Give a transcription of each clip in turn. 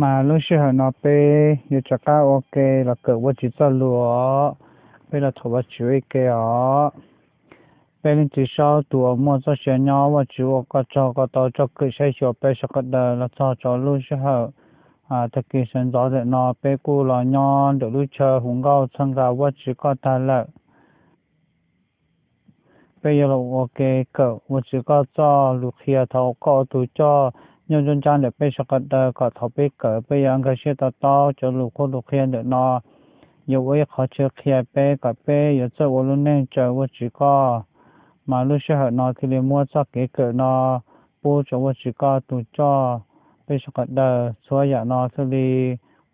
Mas lub sij hawm no peb yuav rov qab ua ke los kawm Vajtswv txoj lus os. Peb los thov Vajtswv ua ke os. Peb Leej Txiv saub tus uas muaj txoj sia nyob, Vajtswv ua koj tsaug koj tau txoj kev saib xyuas peb sawv daws los txog rau lub sij hawm tag kis sawv ntxov ntawm no peb kuj los nyob ntawm lub chaw hu nkauj txhawb nqa Vajtswv koj tag lawm. Peb yuav los ua ke kawm Vajtswv koj txoj lus qhia thaum koj ua tus coj nyob nruab nrab ntawm peb sawv daws kom thaum peb kawm peb yuav nkag siab to taub cov lus qhuab lus qhia ntawm no yuav ua ib qhov chaw qhia peb kom peb yuav txawj ua lub neej raws Vajtswv koj. Mas lub sij hawm no thiaj li muab txoj kev kawm no pub rau Vajtswv koj tus coj peb sawv daws txhua yam no thiaj li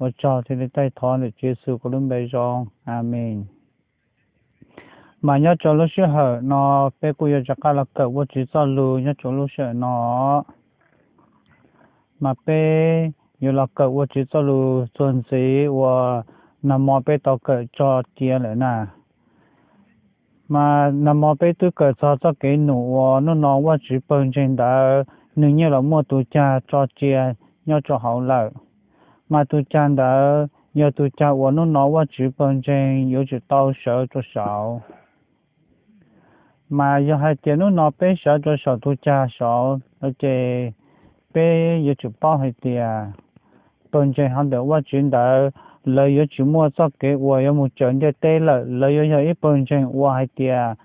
ua tsaug thiaj li taij thov ntawm Tswv Yexus koj lub npe zoo. Amees. Mas nyob rau lub sij hawm no peb kuj yuav rov qab los kawm Vajtswv txoj lus nyob rau lub sij hawm no. Mas peb yuav los kawm Vajtswv txoj lus txuas ntxiv uas nag hmo peb tau kawm tso cia lawm na. Mas nag hmo peb twb kawm txog txoj kev num uas hnub no Vajtswv pawg ntseeg ntawd nws yeej los muaj tus cag tso cia nyob rau hauv lawm. Mas tus cag ntawd yog tus cag uas hnub no Vajtswv pawg ntseeg yuav tsum tau sawv rau saud. Mas yog hais tias hnub no peb sawv rau saum tus cag saud no ces peb yuav tsum paub hais tias pawg ntseeg hauv ntawm Vajtswv ntawd lawv yuav tsis muaj txoj kev uas yuav mus raws ntiaj teb lawm, lawv yuav yog ib pawg ntseeg uas hais tias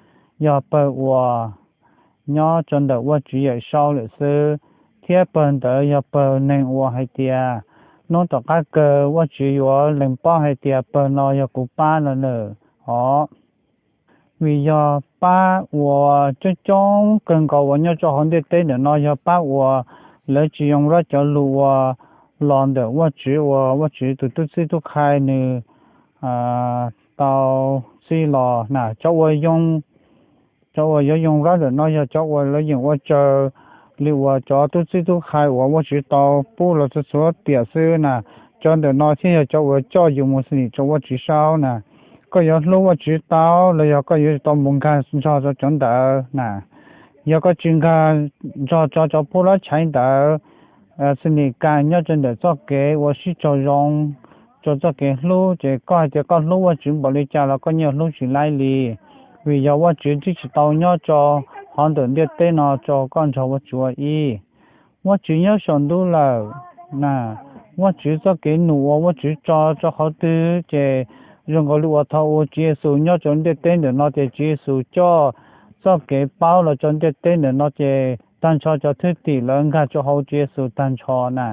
yog pawg uas nyob rau ntawm Vajtswv Yawmsaub lawm xwb, thiab pawg ntawd yog pawg neeg uas hais tias hnub tom qab kawg Vajtswv yuav lees paub hais tias pawg no yog kuv pab no nawb os. Vim yog pab uas coob coob kawg nkaus uas nyob rau hauv ntiaj teb ntawm no yog pab uas lawv tsis yoo rab cov lus uas los ntawm Vajtswv uas Vajtswv tus tub txib tub qhai nws tau txib los na. Cov uas, cov uas yuav yoo rab ntawm no yog cov uas lawv yeem ua raws li uas cov tub txib tub qhai uas Vajtswv tau pub los txhua txhua tiam xwb na. Cov ntawm no thiaj yog cov uas coj yus mus xws lim rau Vajtswv saub na. Koj yuav hlub Vajtswv tau los yog koj yuav tau mus nkag nrog rau cov ntawd na. Yog koj tsis nkag nrog rau cov pub lab tshaiv ntawd, xws lim kas nyob rau ntawm txoj kev uas sib raug zoo rau txoj kev hlub, ces koj hais tias koj hlub Vajtswv npaum li cas los koj yeej hlub tsis laib li, vim yog Vajtswv twb tsis tau nyob rau hauv ntawm ntiaj teb no rau koj nrog Vajtswv ua ib. Vajtswv nyob saum ntuj lawm na. Vajtswv txoj kev num uas Vajtswv tso rau qhov twg ces zoo nkaus li uas thaum uas Tswv Yexus nyob rau ntiaj teb ntawm no ces Tswv Yexus coj txoj kev paub los rau ntiaj teb ntawm no ces tag nrho cov thwj tim lawv nkag rau hauv Tswv Yexus tag nrho na.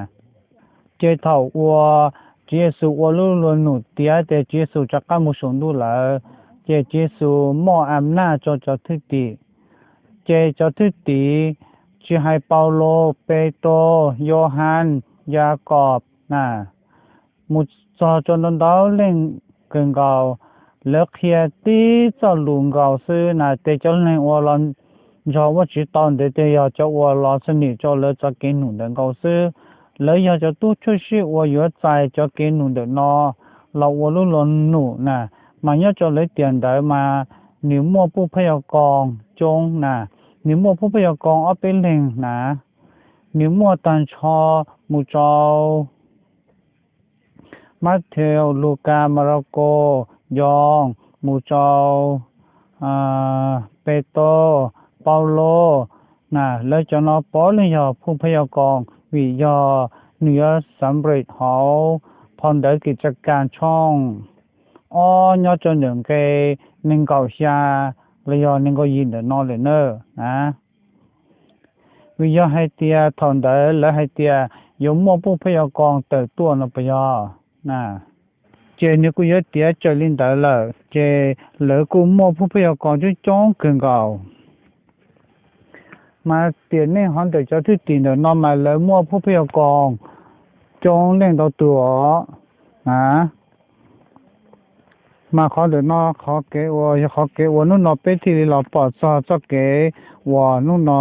Ces thaum uas Tswv Yexus ua lub luag num tiav ces Tswv Yexus rov qab mus saum ntuj lawm, ces Tswv Yexus muaj am naj rau cov thwj tim. Ces cov thwj tim, tsis hais Paulus, Petus, Yauhas, Yakob na, mus txog rau ntau ntau leej kawg nkaus, lawv qhia tib txoj lus nkaus xwb na. Ces cov neeg uas los nrog Vajtswv tau ntawd ces yog cov uas los xws lim rau lawv txoj kev num ntawd nkaus xwb. Lawv yog cov tub tshwj sij uas yuav txais cov kev num ntawm no los ua lub luag num na. Mas nyob rau lawv tiam ntawd mas nws muaj pub phab yog koos coob na, nws muaj pub phab yog koos ob peb leeg na. Nws muaj tag nrho mus rau Matheus, Lukas, Malakos, Yoov, mus rau Petus, Paulus na. Lawv cov no puav leej yog pub phab yog koos vim yog nws yuav xav npres hauv phau ntawv Kim Tsa Kas tshooj ob nyob rau ntawm nqe nees nkaum xya los yog nees nkaum yim ntawm no lawm na. Vim yog hais tias thaum ntawd lawv hais tias yuav muaj pub phab yog koos tawm tuaj no puas yog? Ces nws kuj yuav tiav raws li ntawd lawm, ces lawv kuj muaj pub phab yog koos coob coob kawg nkaus. Mas tiam neej hov ntawm cov thwj tim ntawm no mas lawv muaj pub phab yog koos coob leej ntau tus os. Mas qhov ntawm no qhov kev uas yog qhov kev uas hnub no peb thiaj li los pom txog txoj kev uas hnub no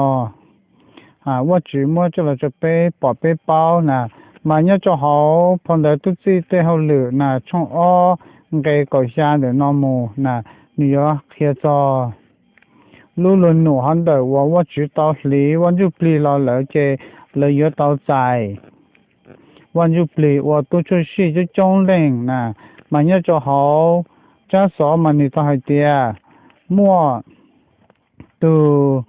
Vajtswv muab coj los rau peb pom peb paub na. Mas nyob rau hauv phau ntawv Tub Txij Tej Hauj Lwm na, tshooj ob nqe kaum xya ntawm no mus na, nws yuav qhia txog lub luag num hov ntawm uas Vajtswv tau hliv Vaj Ntsujplig los lawm ces lawv yuav tau txais Vaj Ntsuj Plig ua tub tshwj sij coob coob leej na, mas nyob rau hauv tsab xov mas nws tau hais tias muaj tus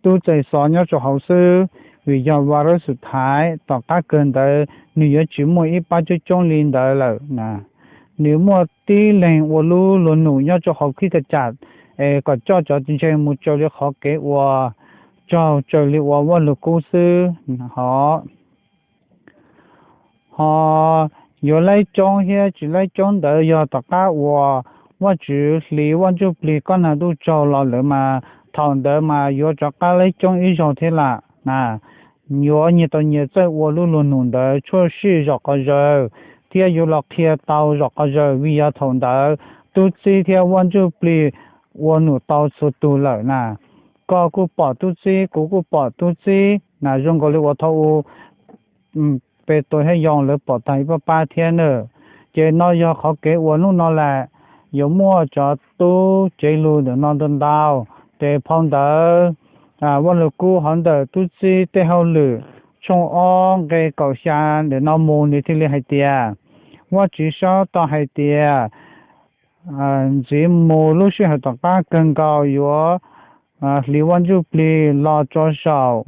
tub txais xov nyob rau hauv xwb, vim yog vas rab xub thaiv tom qab kawg ntawd nws yuav tsis muaj ib pab coob coob li ntawd lawm na. Nws muaj tib leeg ua lub luag num nyob rau hauv khib thaj tsam es kom coj cov ntseeg mus raws li qhov kev ua, raws li uas Vaj Lug Kub xwb hos. Hos yuav laib coob thiab tsis laib coob ntawd yog tom qab uas Vajtswv hliv Vaj Ntsuj Plig Koob Nag Ntuj tsaug los lawm mas thaum ntawd mas yuav rov qab laib coob ib zaug thiab lawm na. Yuav nyias tau nyias txawj ua lub luag num ntawd tshwj sij zom qhov zawg thiab yuav los qhia tau zom qhov zawg vim yog thaum ntawd tub txib thiab Vaj Ntsuj Plig ua num tau txhua tus lawm na. Koj kuj pom tub txib, kuv kuj pom tub txib na, zoo nkaus li uas thaum ub Petus thiab Yoo lawv pom tag ib pab pab thiab na. Ces no yog qhov kev uas hnub no lawm yuav muaj cov tub cev lus ntawm no ntau ntau. Ces phau ntawv Vaj Lug Kub hauv ntawm tub txib tej hauj lwm tshooj ob nqe kaum xya ntawm no mus nws thiaj li hais tias, Vajtswv Saub tau hais tias ntxiv mus lub sij hawm tom qab kawg nkaus yuav hliv Vaj Ntsuj Plig los tso saum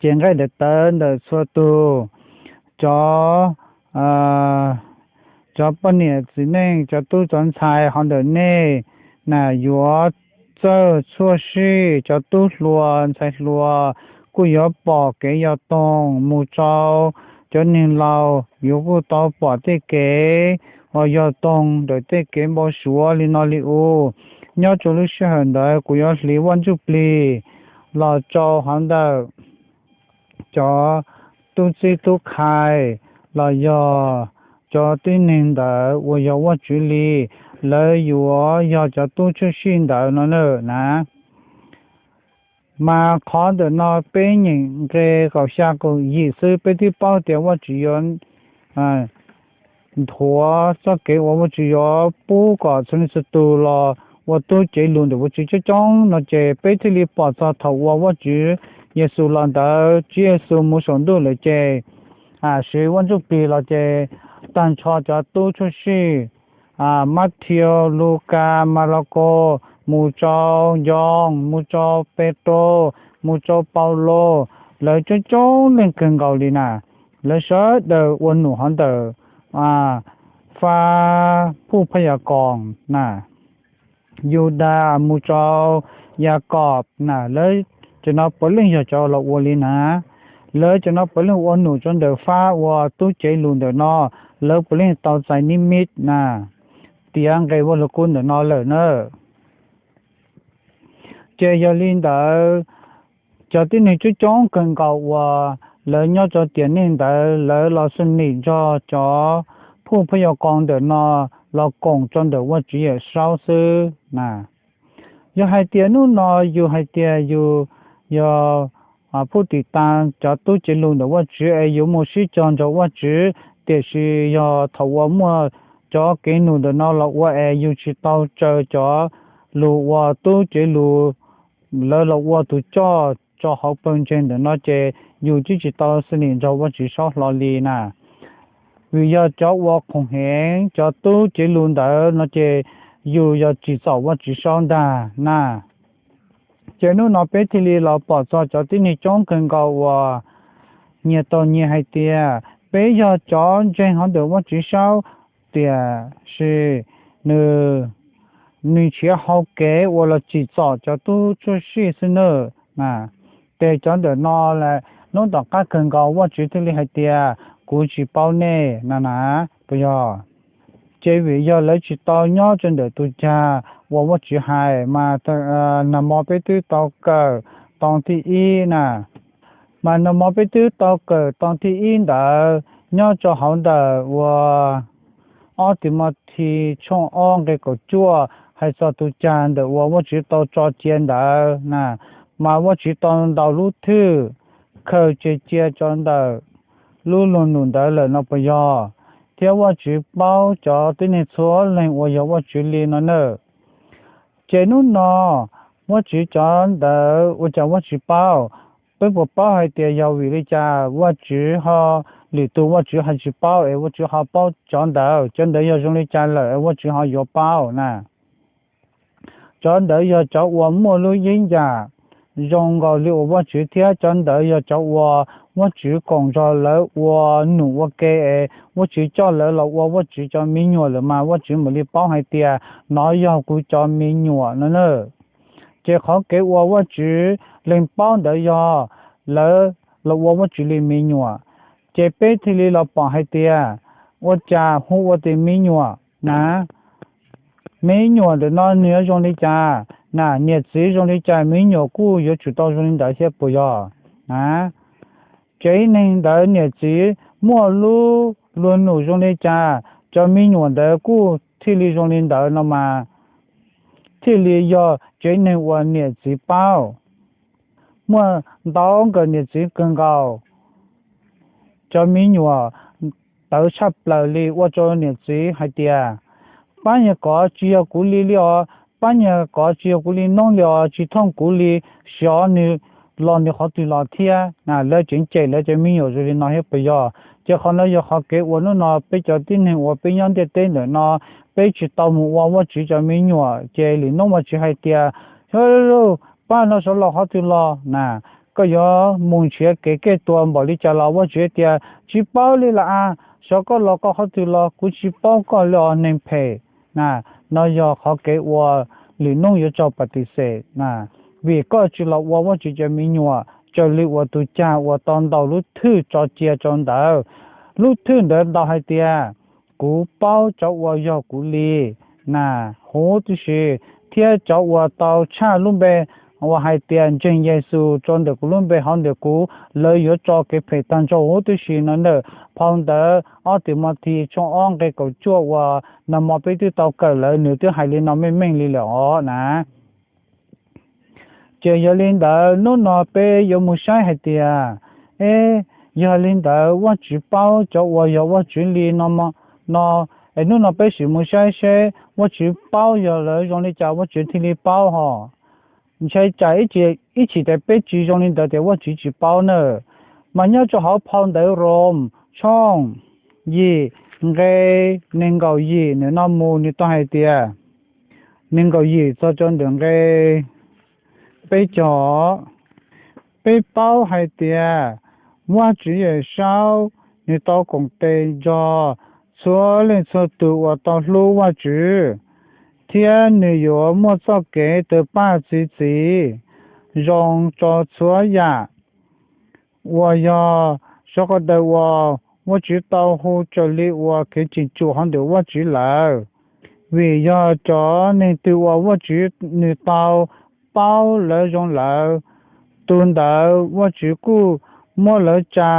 ces nqaij daim tawv ntawm txhua tus, cov cov poj niam txiv neej, cov tub cov ntxhais hauv ntawm nej na, yuav txawj tshwj sij cov tub hluas ntxhais hluas kuj yuav pom kev yog toog mus rau cov neeg laus yuav kuj tau pom tej kev uas yog toog ntawm tej kev npau suav li no li ub. Nyob rau lub sij hawm ntawd kuv yuav hliv Vaj Ntsuj Plig los rau hauv ntawm cov tub txib tub khai los yog cov tib neeg ntawd uas yog Vajtswv li, lawv yuav yog cov tub tshwj sij ntawd no na. Mas qhov ntawm no peb nyeem nqe kaum xya kaum yim xwb peb twb paub tias Vajtswv yuav nthuav txoj kev uas Vajtswv yuav pub kom txhua leej txhua tus los ua tub cev lus ntawm Vajtswv coob coob no ces peb thiaj li pom txog thaum uas Vajtswv Yexus los ntawd, Tswv Yexus mus saum ntuj lawm ces siv Vaj Ntsuj Plig los ces tag nrho cov tub tshwj sij, Mathias, Lukas, Malakaus, mus rau Yoo, mus rau Petus, mus rau Paulus, lawv coob coob leej kawg nkaus li na. Lawv sawv daws ua num hov ntawm fab Phub Phaj Yaj Koos na, Yudas mus rau Yakob na, lawv cov no puav leej yog cov los ua li na. Lawv cov no puav leej ua num rau ntawm fab uas tub cev lus ntawm no, lawv puav leej tau txais nib mib na, tiav nqe Vaj Lug Kub ntawm no lawm na. Ces yog li ntawd, cov tib neeg coob coob kawg nkaus uas lawv nyob rau tiam neej ntawd lawv los xu nim nrog cov Phub Phaj Yaj Koos ntawm no los koom rau ntawm Vajtswv Yawm Saub xwb na. Yog hais tias hnub no yus hais tias yus yog phub tim tas cov tub cev lus ntawm Vajtswv es yus mus sib cog nrog Vajtswv, tiam sis yog thaum uas muaj cov kev num ntawm no los ua es yus tsis tau raws cov lus uas tub cev lus lawv los ua tus coj rau hauv pawg ntseeg ntawm no ces yus twb tsis tau xu nim nrog Vajtswv Saub hlo li na. Vim yog cov uas khoom heev, cov tub cev lus ntawd no ces yus yog tsim txom Vajtswv Saub ntag na. Ces hnub no peb thiaj li los pom txog cov tib neeg coob kawg nkaus uas nyias tau nyias hais tias peb yog cov ntseeg hov ntawm Vajtswv Saub, tiam sis nws, nws nrhiav hau kev uas los tsim txom cov tub tshwj sij xwb nawb. Ces cov ntawm no lawm hnub tom qab kawg nkaus Vajtswv thiaj li hais tias kuv tsis paub nej na na, puas yog? Ces vim yog lawv tsis tau nyob rau ntawm tus cag uas Vajtswv hais mas nag hmo peb twb tau kawm tau thib ib na. Mas nag hmo peb twb tau kawm tau thib ib ntawd nyob rau hauv ntawm uas ob Timauthes tshooj ob nqe kaum cuaj hais txog tus cag ntawm uas Vajtswv tau tso cia ntawd na, mas Vajtswv tau ntaus lub thwj khaws tseg cia rau ntawm lub luag num ntawd lawm no puas yog? Thiab Vajtswv paub cov tib neeg txhua leej uas yog Vajtswv li no na. Ces hnub no Vajtswv cov ntawd ua cas Vajtswv paub? Peb puas paub hais tias yog vim li cas Vajtswv ho lwm tus Vajtswv ho tsis paub es Vajtswv ho paub cov ntawd, cov ntawd yog zoo li cas lawm es Vajtswv ho yuav paub na. Cov ntawd yog cov uas muaj lub yeeb yam zoo nkaus li uas Vajtswv thiab cov ntawd yog cov uas Vajtswv koom nrog lawv ua num ua ke es Vajtswv coj lawv los ua Vajtswv cov me nyuam lawm mas Vajtswv mam li paub hais tias nov yog kuv cov me nyuam no na. Ces qhov kev uas Vajtswv lees paub ntawd yog lawv los ua Vajtswv li me nyuam. Ces peb thiaj li los pom hais tias ua cas hu ua tias me nyuam na, me nyuam ntawm no nws yuav zoo li cas na, niam txiv zoo li cas me nyuam kuj yuav tsum tau zoo li ntawd thiab puas yog? Tsev neeg ntawd niam txiv muaj lub luag num zoo li cas, cov me nyuam ntawd kuj thiaj li zoo li ntawd no mas thiaj li yog tsev neeg uas niam txiv paub. Muaj ntau nkawm niam txiv kawg nkaus, cov me nyuam tawv tshaj plaws li ua rau niam txiv hais tias, pab nyuag kov tsis yog kuv li li os, pab nyuag kov tsis yog kuv li noob li os, tsis thooj kuv li, xyov nws los nws qhov twg los thiab. Lawv tseem cem lawv cov me nyuam zoo li no thiab puas yog? Ces qhov no yog qhov kev uas hnub no peb cov tib neeg uas peb nyob ntiaj teb ntawm no, peb tsis tau mus ua Vajtswv cov me nyuam ces lwm hnub Vajtswv hais tias, pab no xyov los qhov twg los na, koj yuav mus nrhiav kev kaj tua npaum li cas los Vajtswv hais tias tsis paub li lawm as, xyov koj los koj qhov twg los kuv tsis paub koj li os neeg phem na. No yog qhov kev uas lwm hnub yuav raug pas tis xes na, vim koj tsis los ua Vajtswv cov me nyuam raws li uas tus cag uas tau ntaus lub thwj tso cia rau ntawd. Lub thwj ntawd ntaus hais tias, kuv paub cov uas yog kuv li na, huv tib si, thiab cov uas tau tshaj lub npe uas hais tias ntseeg Yexus rau ntawm kuv lub npe hauv ntawm kuv, lawv yuav tso kev phem tag nrho huv tib si no na. Phau ntawv ob Timauthias tshooj ob nqe kaum cuaj uas nag hmo peb twb tau kawm lawm, nws twb hais li no meej meej li lawm os na. Ces yog li ntawd hnub no peb yuav mus saib hais tias, e, yog li ntawd Vajtswv paub cov uas yog Vajtswv li no, es hnub no peb sim mus saib seb Vajtswv paub yog lawv zoo li cas Vajtswv thiaj li paub hos. Ntshai tsam ib chim tias peb tsis zoo li ntawd tias Vajtswv tsis paub na. Mas nyob rau hauv phau ntawv Rom tshooj yim nqe nees nkaum yim ntawm no mus nws tau hais tias, nees nkaum yim txog rau ntawm nqe peb caug, peb paub hais tias Vajtswv Yawmsaub nws tau koom tes nrog txhua leej txhua tus uas tau hlub Vajtswv, thiab nws yuav muaj txoj kev tawg paj txi txiv zoo rau txhua yam uas yog sawv daws uas Vajtswv tau hu raws li uas kev tseem tsum hauv ntawm Vajtswv lawm. Vim yog cov neeg twg uas Vajtswv nws tau paub lawv zoo lawm, tus ntawd Vajtswv kuj muab lawv tsa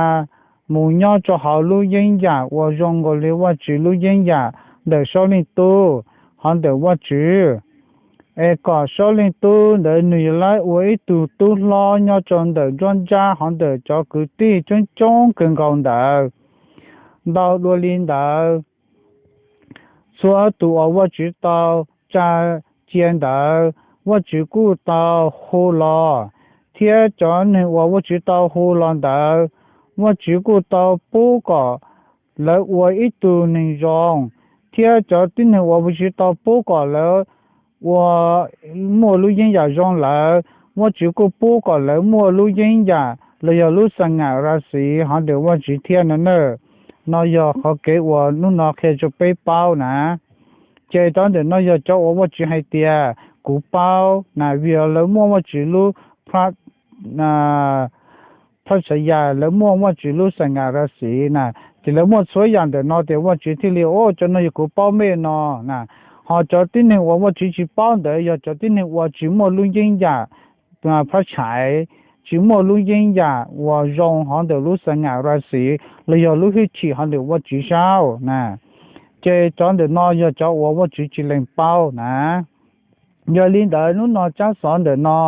mus nyob rau hauv lub yeeb yam uas zoo nkaus li Vajtswv lub yeeb yam ntawm Saub Leej Tub hauv ntawm Vajtswv, es kom Saub Leej Tub ntawd nws yuav ua ib tug tub hlob nyob rau ntawm nruab nrab hauv ntawm cov kwv tij coob coob kawg nkaus ntawd. Ntau dua li ntawd, txhua tus uas Vajtswv tau tsa cia ntawd Vajtswv kuj tau hu los, thiab cov neeg uas Vajtswv tau hu los ntawd Vajtswv kuj tau pub kom lawv ua ib tug neeg zoo, thiab cov tib neeg uas Vajtswv tau pub kom lawv ua muaj lub yeeb yam zoo lawm, Vajtswv kuj pub kom lawv muaj lub yeeb yam los yog lub xa ngam ra xiv hauv ntawm Vajtswv thiab no na. No yog qhov kev uas hnub no qhia rau peb paub na. Ces cov ntawm no yog cov uas Vajtswv hais tias kuv paub na, vim lawv muaj Vajtswv lub phab txhais yam, lawv muaj Vajtswv lub xa ngam ra xiv na, ces lawv muaj txhua yam ntawm no tias Vajtswv thiaj li, o, cov no yog kuv paub mej no na. Ho cov tib neeg uas Vajtswv tsis paub ntawd yog cov tib neeg uas tsis muaj lub yeeb yam phab txhais, tsis muaj lub yeeb yam uas zoo hauv ntawm lub xa ngam ra xiv los yog lub hwj chim hauv ntawm Vajtswv saub na. Ces cov ntawm no yog cov uas Vajtswv tsis lees paub na. Yog li ntawd hnub no tsab xov ntawm no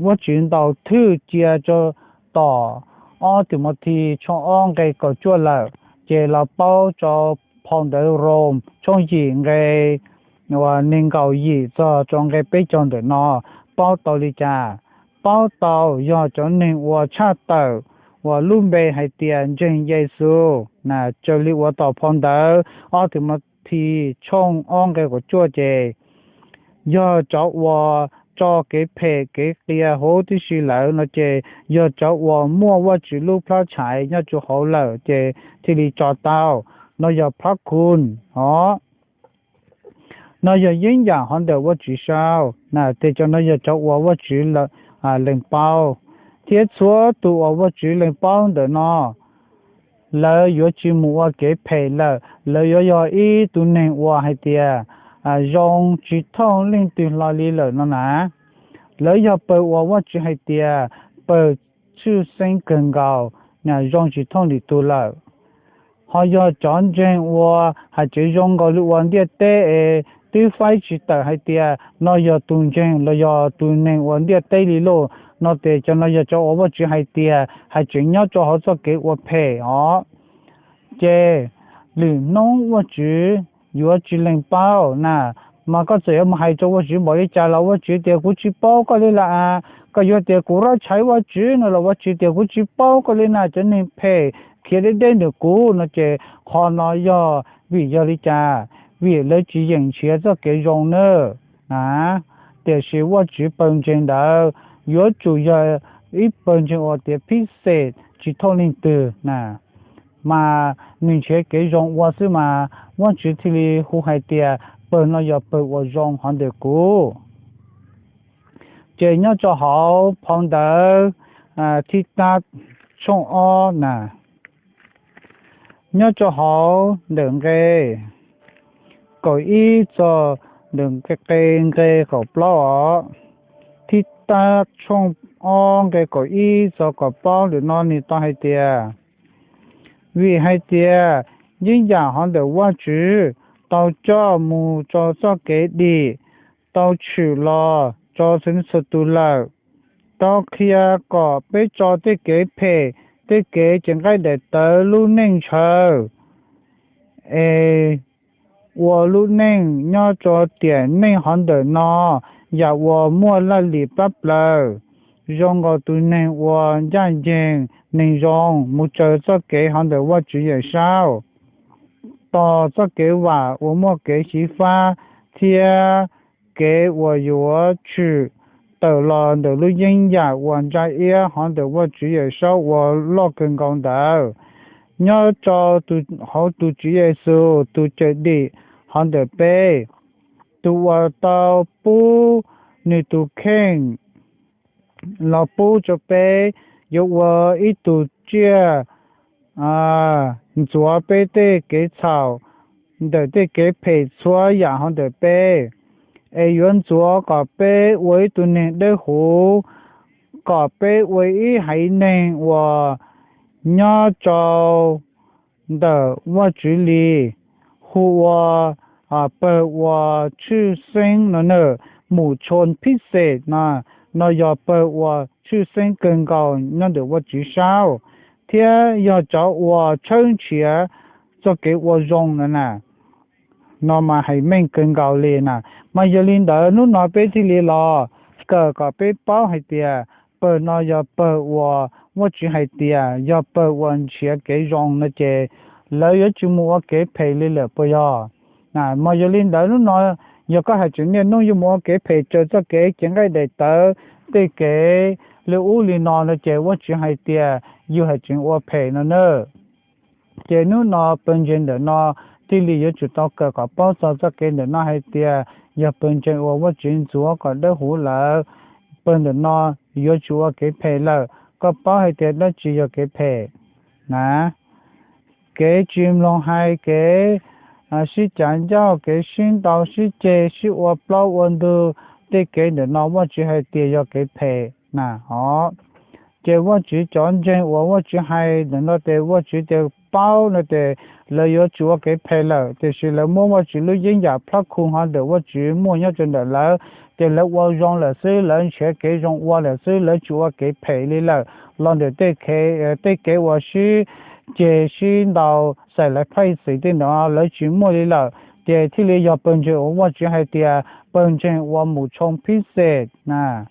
Vajtswv ntaus thwj cia rau tom ob Timauthias tshooj ob nqe kaum cuaj lawm, ces los paub rau phau ntawv Rom tshooj yim nqe uas nees nkaum yim txog rau nqe peb caug ntawm no paub tau li cas? Paub tau yog cov neeg uas tshaj tawm uas lub npe hais tias ntseeg Yexus na. Raws li uas tom phau ntawv ob Timauthes tshooj ob nqe kaum cuaj ces yog cov uas tso kev phem kev qias huv tib si lawm no ces yog cov uas muaj Vajtswv lub plab tshais nyob rau hauv lawm ces thiaj li tso tau. No yog plab khun os. No yog yeeb yam hov ntawm Vajtswv saub na, ces cov no yog cov uas Vajtswv lees paub, thiab txhua tus uas Vajtswv lees paub ntawm no, lawv yuav tsis mus ua kev phem lawm, lawv yuav yog ib tug neeg uas hais tias zoo tsis thooj leej twg hlo li lawm no na. Lawv yog pawg uas Vajtswv hais tias pawg tshwj xeeb kawg nkaus, zoo tsis thooj lwm tus lawm. Ho yog cov ntseeg uas hais tseem zoo nkaus li uas ntiaj teb es twb faib tsis tawm hais tias no yog tus ntseeg los yog tus neeg uas ntiaj teb li lauj, no ces cov no yog cov uas Vajtswv hais tias hais tseem nyob rau hauv txoj kev ua phem os. Ces lwm hnub Vajtswv yuav tsis lees paub na. Mas koj txawm yuav mus hais rau Vajtswv npaum li cas los Vajtswv tias kuv tsis paub koj li lawm as. Koj yuav tias kuv rab tshaiv Vajtswv no los Vajtswv tias kuv tsis paub koj li na, cov neeg phem khiav deb deb ntawm kuv no ces qhov no yog vim yog li cas? Vim lawv tsis yeem nrhiav txoj kev zoo na. Tiam sis Vajtswv pawg ntseeg ntawd yuav tsum yog ib pawg ntseeg uas tias phib xes tsis thooj leej twg na, mas nws nrhiav kev zoo ua xwb mas Vajtswv thiaj li hu hais tias pawg no yog pawg uas zoo hov ntawm kuv. Ces nyob rau hauv phau ntawv Thib Tab tshooj ob na, nyob rau hauv ntawm nqe kaum ib txog ntawm nqe kaum plaub os. Thib Tab tshooj ob nqe kaum ib txog kaum plaub ntawm no nws tau hais tias, vim hais tias yeeb yam hov ntawm Vajtswv tau coj mus rau txoj kev dim, tau tshwm los rau txhua txhua tus lawm, tau qhia kom peb tso tej kev phem, tej kev cev nqaij daim tawv lub neej ntshaw, es ua lub neej nyob rau tiam neej hov ntawm no yam uas muaj laj lim plab plaws, zoo nkaus tus neeg uas ncaj ncees neeg zoo mus raws txoj kev hov ntawm Vajtswv Yawmsaub, tos txoj kev vam uas muaj kev xyiv fab, thiab kev uas yuav tshwm tawm los ntawm lub yeeb yam uas ntsa iab hov ntawm Vajtswv Yawmsaub uas loj kawg nkaus ntawd, nyob rau hauv tus Tswv Yexus tus cawm dim hov ntawm peb, tus uas tau pub nws tus kheej los pub rau peb yuav ua ib tug tsiaj ntxuav peb tej kev txhaum ntawm tej kev phem txhua yam hov ntawm peb, es yuav ntxuav kom peb ua ib tug neeg dawb huv, kom peb ua ib haiv neeg uas nyob rau ntawm Vajtswv li, hu ua pawg uas tshwj xeeb no na, mus tshon phib xes no, no yog pawg uas tshwj xeeb kawg nkaus nyob ntawm Vajtswv saub, thiab yog cov uas tshawb nrhiav txoj kev ua zoo no na. No mas hais meej kawg nkaus li na. Mas yog li ntawd hnub no peb thiaj li los kawm kom peb paub hais tias pawg no yog pawg uas Vajtswv hais tias yog pawg uas nrhiav kev zoo no ces lawv yuav tsis mus ua kev phem li lawm puas yog? Mas yog li ntawd hnub no yog koj hais tseem niaj hnub yuav mus ua kev phem raws txoj kev cev nqaij daim tawv, tej kev li ub li no no ces Vajtswv hais tias yus hais tseem ua phem no na. Ces hnub no pawg ntseeg ntawm no thiaj li yuav tsum tau kawm kom paub txog txoj kev ntawm no hais tias yog pawg ntseeg uas Vajtswv ntxuav kom dawb huv lawm, pawg ntawm no yuav tsum ua kev phem lawm. Koj paub hais tias dab tsi yog kev phem na? Kev tsis mloog hais, kev sib cav ncauj, kev sib ntaus sib ceg, sib ua plaub ua ntug, tej kev ntawm no Vajtswv hais tias yog kev phem na os. Ces Vajtswv cov ntseeg uas Vajtswv hais ntawm no ces Vajtswv tias paub no ces lawv yuav tsum ua kev phem lawm, tiam sis lawv muab Vajtswv lub yeeb yam plab khu hov ntawm Vajtswv muaj nyob rau ntawm lawv, ces lawv ua zoo lawm xwb, lawv nrhiav kev zoo ua lawm xwb, lawv tsis ua kev phem li lawm. Los ntawm tej kev uas sib ceg sib ntaus xais lawv phaj xis tej ntawd lawv tsis muaj li lawm, ces thiaj li yog pawg ntseeg uas Vajtswv hais tias pawg ntseeg uas mus tshon phib xes na.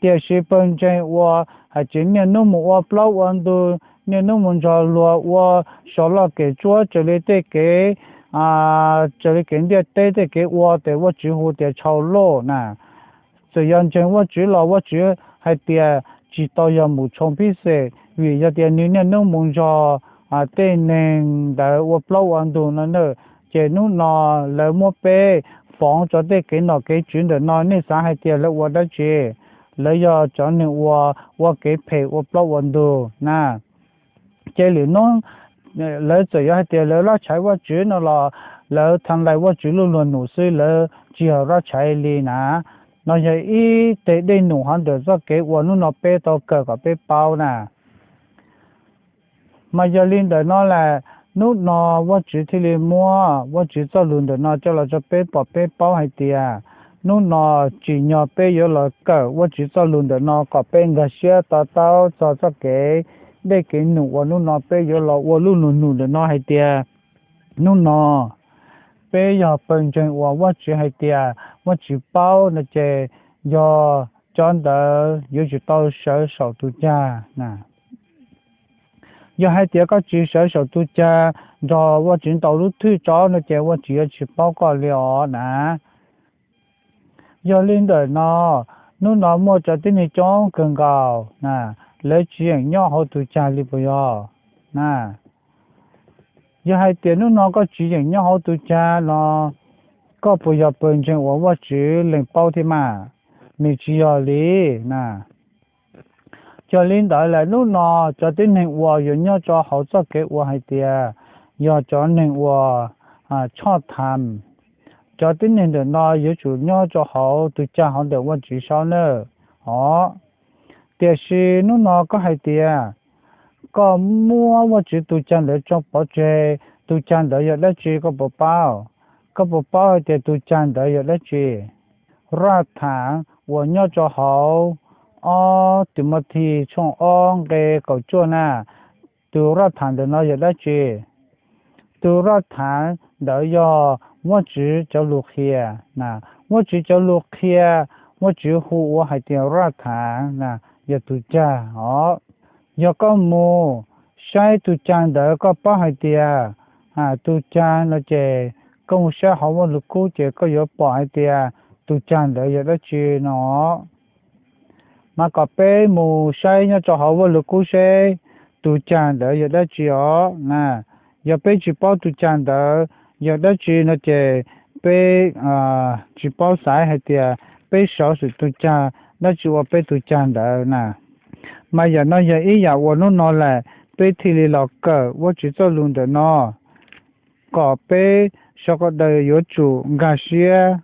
Tiam sis pawg ntseeg uas hais tseem niaj hnub mus ua plaub ua ntug, niaj hnub mus nrog luag ua sov loj kev tsuab raws li tej kev, raws li kev ntiaj teb tej kev ua, ces Vajtswv hu tias tshau loj na. Txawm yog ntseeg Vajtswv los Vajtswv hais tias tsis tau yog mus tshau pib xem, vim yog tias nws niaj hnub mus nrog tej neeg ntawd ua plaub ua ntug no na. Ces hnub no lawv muab peb foov rau tej kev nom kev tswv ntawm no, nej xav hais tias lawv ua dab tsi? Lawv yog cov neeg uas ua kev phem ua plaub ua ntug na. Ces lwm hnub lawv txawm yuav hais tias lawv laj tshaiv Vajtswv no los lawv tha lais Vajtswv lub luag num xwb, lawv tsis yog laj tshaiv li na. No yog ib teg dej num hov ntawm txoj kev uas hnub no peb tau kawm kom peb paub na. Mas yog li ntawm no las, hnub no Vajtswv thiaj li muab Vajtswv txoj lus ntawm no coj los rau peb pom peb paub hais tias hnub no tsim nyog peb yuav los kawm Vajtswv txoj lus ntawm no kom peb nkag siab to taub txog txoj kev dej kev num uas hnub no peb yuav los ua lub luag num ntawm no hais tias hnub no peb yog pawg ntseeg uas Vajtswv hais tias Vajtswv paub no ces yog cov ntawd yuav tsum tau sawv saum tus cag na. Yog hais tias koj tsis sawv saum tus cag nrog Vajtswv ntaus lub thwj tso no ces Vajtswv yuav tsis paub koj li os na. Yog li ntawm no, hnub no muaj cov tib neeg coob kawg nkaus na, lawv tsis yeem nyob hauv tus cag li puas yog na? Yog hais tias hnub no koj tsis yeem nyob hauv tus cag no, koj puas yog pawg ntseeg uas Vajtswv lees paub thiab mas? Nws tsis yog li na. Yog li ntawd lawm hnub no cov tib neeg uas yuav nyob rau hauv txoj kev uas hais tias yog cov neeg uas tshoj tham, cov tib neeg ntawm no yuav tsum nyob rau hauv tus cag hauv ntawm Vajtswv saub nawb os. Tiam sis hnub no koj hais tias koj muab Vajtswv tus cag ntawd tso pov tseg, tus cag ntawd yog dab tsi koj puas paub? Koj puas paub hais tias tus cag ntawd yog dab tsi? Raj tham uas nyob rau hauv ob Timathis tshooj ob nqe kaum cuaj na, tus raj tham ntawm no yog dab tsi? Tus raj tham ntawd yog Vajtswv cov lus qhia na. Vajtswv cov lus qhia, Vajtswv hu ua hais tias raj tham na, yog tus cag os. Yog koj mus saib tus cag ntawd koj paub hais tias tus cag no ces koj mus saib hauv Vajluskub ces koj yuav pom hais tias tus cag ntawd yog dab tsi no. Mas kom peb mus saib nyob rau hauv Vajluskub seb tus cag ntawd yog dab tsi os na. Yog peb tsis paub tus cag ntawd yog dab tsi no ces peb tsis paub xaiv hais tias peb sawv xum tus cag dab tsi ua peb tus cag ntawd na. Mas yam no yog ib yam uas hnub no lawm peb thiaj li los kawm Vajtswv txoj lus ntawm no kom peb sawv daws yuav tsum nkag siab.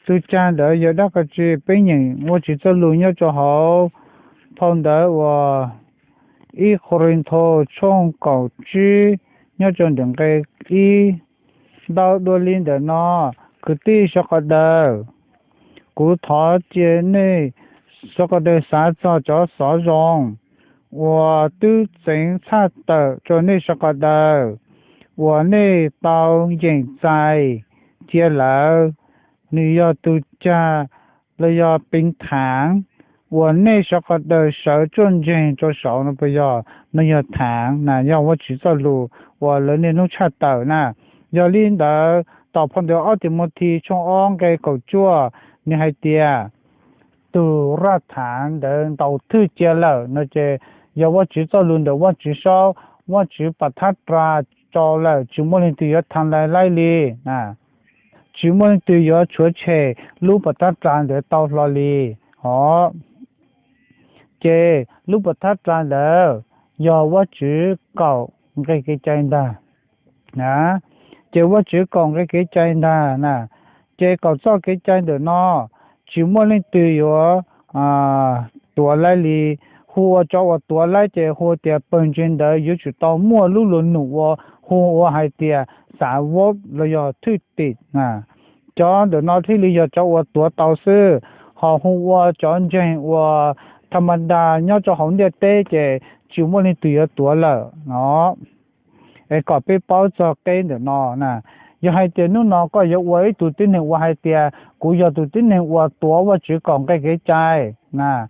Tus cag ntawd yog dab tsi? Peb nyeem Vajtswv txoj lus nyob rau hauv phau ntawv uas ib Kauleethaus tshooj kaum tsib nyob rau ntawm nqe ib. Ntau dua li ntawm no, kwv tij sawv daws, kuv thov cia nej sawv daws xav txog cov xov zoo uas twb txeev tshaj tawm rau nej sawv daws uas nej tau yeem txais cia lawm. Nws yog tus cag los yog peev thaav uas nej sawv daws sawv tsuaj ntseeg rau saud no puas yog? No yog thaav na, yog Vajtswv txoj lus uas lawv niaj hnub tshaj tawm na. Yog li ntawd tom phau ntawv ob Timathis tshooj ob nqe kaum cuaj, nws hais tias tus raj thaav ntawd ntaus thwj cia lawm no ces yog Vajtswv txoj lus ntawm Vajtswv saub, Vajtswv pam thab ras rau lawm, tsis muaj leej twg yuav tham lais laib li. Tsis muaj leej twg yuav tshuav tshem lub pam thab ras ntawd tau hlo li os. Ces lub pam thab ras ntawd yog Vajtswv kaum nqe kev cai ntag. Ces Vajtswv kaum nqe kev cai ntag na. Ces kaum txoj kev cai ntawm no tsis muaj leej twg yuav tuav laib li. Hu ua cov uas tuav laib ces hu tias pawg ntseeg ntawd yuav tsum tau muaj lub luag num uas hu ua hais tias xav vob los yog thwj tim na. Cov ntawm no thiaj li yog cov uas tuav tau xwb, ho hu ua cov ntseeg uas tha ma da nyob rau hauv ntiaj teb ces tsis muaj leej twg yuav tuav lawm no. Es kom peb paub txog qeb ntawm no na, yog hais tias hnub no koj yuav ua ib tug tib neeg uas hais tias kuv yog tus tib neeg uas tuav Vajtswv kaum nqe kev cai na,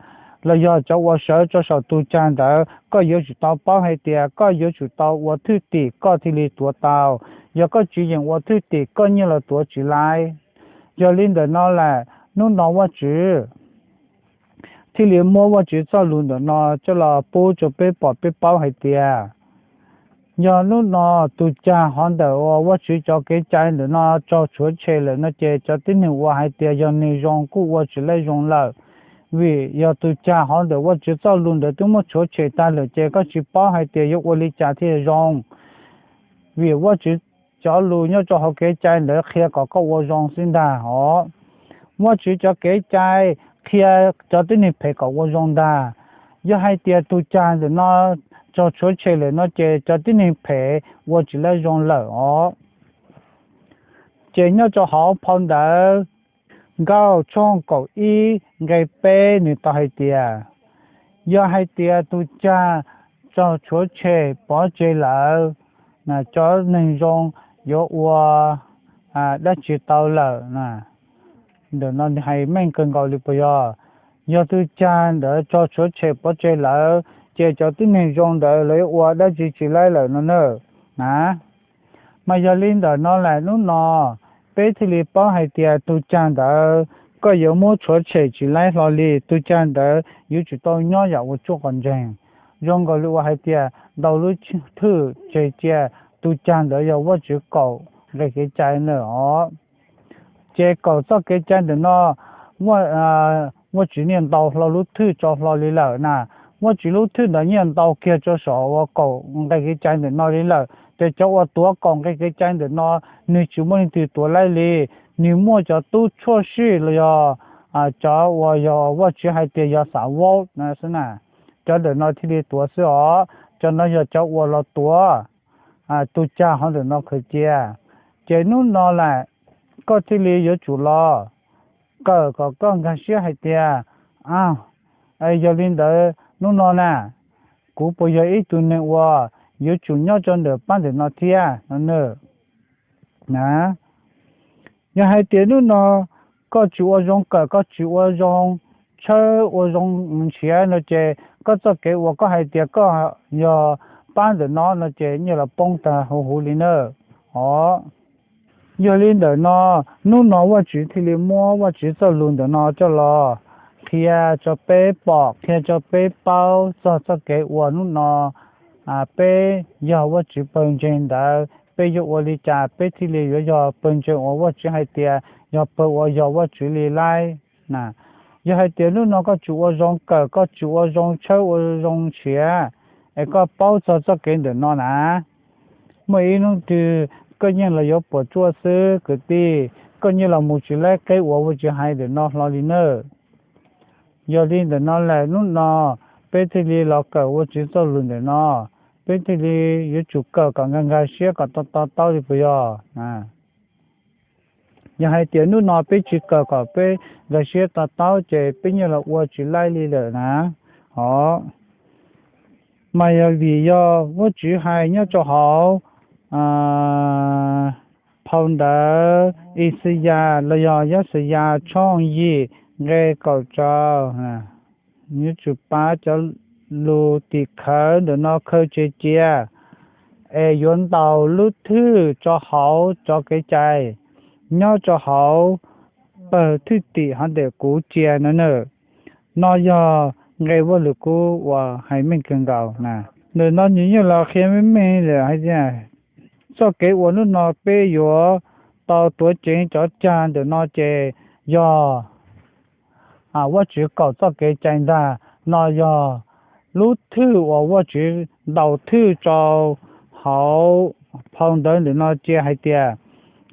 los yog cov uas sawv rau saum tus cag ntawd, koj yuav tsum tau paub hais tias koj yuav tsum tau ua thwj tim koj thiaj li tuav tau. Yog koj tsis yeem ua thwj tim, koj nyiaj los tuav tsis laib. Yog li ntawm no lawm, hnub no Vajtswv thiaj li muab Vajtswv txoj lus ntawm no coj los pub rau peb pom peb paub hais tias, yog hnub no tus cag hov ntawm uas Vajtswv cov kev cai ntawm no raug tshuav tshem lawm no ces cov tib neeg uas hais tias yog neeg zoo kuj ua tsis laib zoo lawm. Vim yog tus cag hov ntawm Vajtswv txoj lus ntawd twb muab tshuav tshem tag lawm ces koj tsis paub hais tias yuav ua li cas thiaj zoo. Vim Vajtswv cov lus nyob rau hauv kev cai ntawd qhia kom koj ua zoo xwb ntag hov. Vajtswv cov kev cai qhia cov tib neeg phem kom ua zoo ntag. Yog hais tias tus cag ntawm no raug tshuav tshem lawm no ces cov tib neeg phem ua tsis laib zoo lawm os. Ces nyob rau hauv phau ntawv Nkauj tshooj kaum ib nqe peb nws tau hais tias, yog hais tias tus cag raug tshuav tshem pov tseg lawm, cov neeg zoo yuav ua dab tsi tau lawm? Ntawm no hais meej kawg nkaus li puas yog? Yog tus cag ntawd raug tshuav tshem pov tseg lawm ces cov tib neeg zoo ntawd lawv yuav ua dab tsi tsis laib lawm no na. Mas yog li ntawm no lawm hnub no peb thiaj li paub hais tias tus cag ntawd koj yuav muab tshuav tshem tsis laib hlo li. Tus cag ntawd yuav tsum tau nyob yam uas tsuaj qhov ntseeg, zoo nkaus li uas hais tias ntau lub thwj tseg cia tus cag ntawd yog Vajtswv kaum nqe kev cai na os. Ces kaum txoj kev cai ntawm no, Vajtswv niaj ntau hlo lub thwj tso hlo li lawm na. Vajtswv lub thwj ntawd niaj ntau kiag tso saum uas kaum nqe kev cai ntawm no li lawm. Ces cov uas tuav kaum nqe kev cai ntawm no, nws tsis muaj leej twg tuav laib li. Nws muaj cov tub tshuaj sij los yog cov uas yog Vajtswv hais tias yog xav vaub xwb na, cov ntawm no thiaj li tuav xwb os. Cov no yog cov uas los tuav tus cag hov ntawm no khaws cia. Ces hnub no lawm, koj thiaj li yuav tsum los kawm kom koj nkag siab hais tias, a, yog li ntawd hnub no na, kuv puas yog ib tug neeg uas yuav tsum nyob rau ntawm pab ntawm no thiab no na? Yog hais tias hnub no koj tsis ua zoo kawm, koj tsis ua zoo tshawb ua zoo nrhiav no ces koj txoj kev uas koj hais tias koj yog pab ntawm no no ces nyiaj los poob tag huv huv li na os. Yog li ntawm no, hnub no Vajtswv thiaj li muab Vajtswv txoj lus ntawm no coj los qhia rau peb pom, qhia rau peb paub txog txoj kev uas hnub no peb yog Vajtswv pawg ntseeg ntawd peb yuav ua li cas peb thiaj li yuav yog pawg ntseeg uas Vajtswv hais tias yog pawg uas yog Vajtswv li laib. Yog hais tias hnub no koj tsis ua zoo kawm, koj tsis ua zoo tshawb ua zoo nrhiav, es koj paub txog txoj kev ntawm no na, muaj ib hnub twg koj yeej los yuav puas tsuaj xwb kwv tij, koj yeej los mus tsis laib qeb uas Vajtswv hais ntawm no hlo li nawb. Yog li ntawm no lawm hnub no peb thiaj li los kawm Vajtswv txoj lus ntawm no, peb thiaj li yuav tsum kawm kom nkag nkag siab kom to to taub li puas yog? Yog hais tias hnub no peb tsis kawm kom peb nkag siab to taub ces peb yeej los ua tsis laib li lawm na. Os, mas yog vim yog Vajtswv hais nyob rau hauv phau ntawv Ixayas los yog Yaxayas tshooj yim nqe kaum rau, yuav tsum pab cov lus tim khawv ntawm no khaws tseg cia, es yuav ntaus lub thwj rau hauv cov kev cai nyob rau hauv pawg thwj tim hov ntawm kuv cia no na. No yog nqe Vajluskub uas hais meej kawg nkaus na. Ntawm no nws yeej los qhia meej meej lawm hais tias txoj kev uas hnub no peb yuav tau tuav ceev cov cag ntawm no ces yog Vajtswv kaum txoj kev cai ntag. No yog lub thwj uas Vajtswv ntaus thwj rau hauv phau ntawv ntawm no cia hais tias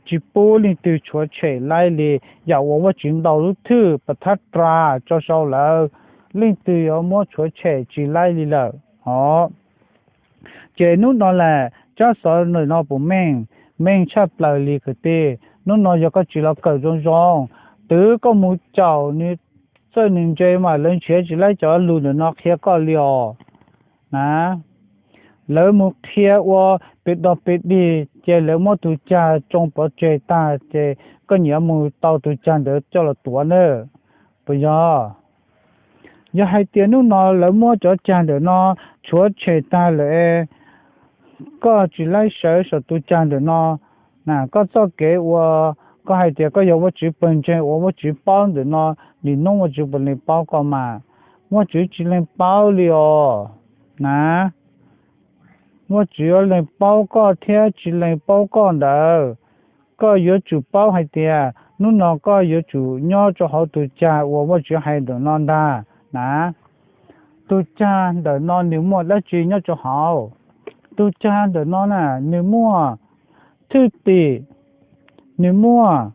tsis pub leej twg tshuav tshem laib li. Yam uas Vajtswv ntaus lub thwj pas thab ras tso sau lawm, leej twg yuav muab tshuav tshem tsis laib li lawm os. Ces hnub no lawm tsab xov ntawm no puas meej? Meej tshaj plaws li kwv tij. Hnub no yog koj tsis los kawm zoo zoo, twb koj mus caum nws txawj nws ntse mas lawv nrhiav tsis laib cov lus ntawm no qhia koj li os na. Lawv mus qhia ua pes dog pes dig ces lawv muab tus cag tsoo pov tseg tag ces koj nyiam mus tau tus cag ntawd coj los tuav na, puas yog? Yog hais tias hnub no lawv muab cov cag ntawm no tshuav tshem tag lawm, koj tsis laib sawv saum tus cag ntawm no, na, koj txoj kev uas koj hais tias koj yog Vajtswv pawg ntseeg uas Vajtswv paub ntawm no, nim no Vajtswv puas leej paub koj mas? Vajtswv tsis leej paub li os, na. Vajtswv yuav leej paub koj thiab tsis leej paub koj ntawd. Koj yuav tsum paub hais tias hnub no koj yuav tsum nyob rau hauv tus cag uas Vajtswv hais ntawm no ntag, na. Tus cag ntawm no nws muaj dab tsi nyob rau hauv? Tus cag ntawm no na, nws muaj thwj tim, nws muaj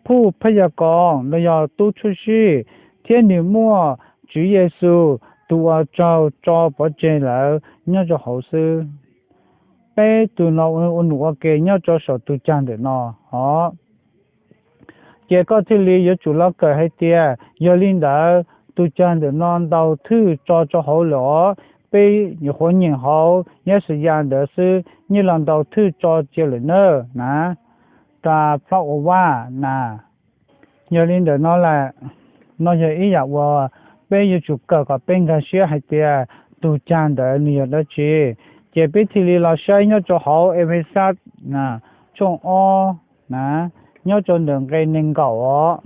phuj phaj yaj koos los yog tub tshwj sij, thiab nws muaj Tswv Yexus tus uas raug tso pov tseg lawm nyob rau hauv xwb. Peb tus no ua num ua ke nyob rau saum tus cag ntawm no os. Ces koj thiaj li yuav tsum los kawm hais tias yog li ntawd tus cag ntawm no ntaus thwj tso rau hauv lawm os. Peb nyuam qhuav nyeem hauv Yaxayas ntawd xwb, nyiaj los ntaus thwj tso cia lawm na, na, rau plaub ua vaj na. Yog li ntawm no lawm, no yog ib yam uas peb yuav tsum kawm kom peb nkag siab hais tias tus cag ntawd nws yog dab tsi. Ces peb thiaj li los saib nyob rau hauv Efexas tshooj ob, nyob rau ntawm nqe nees nkaum os.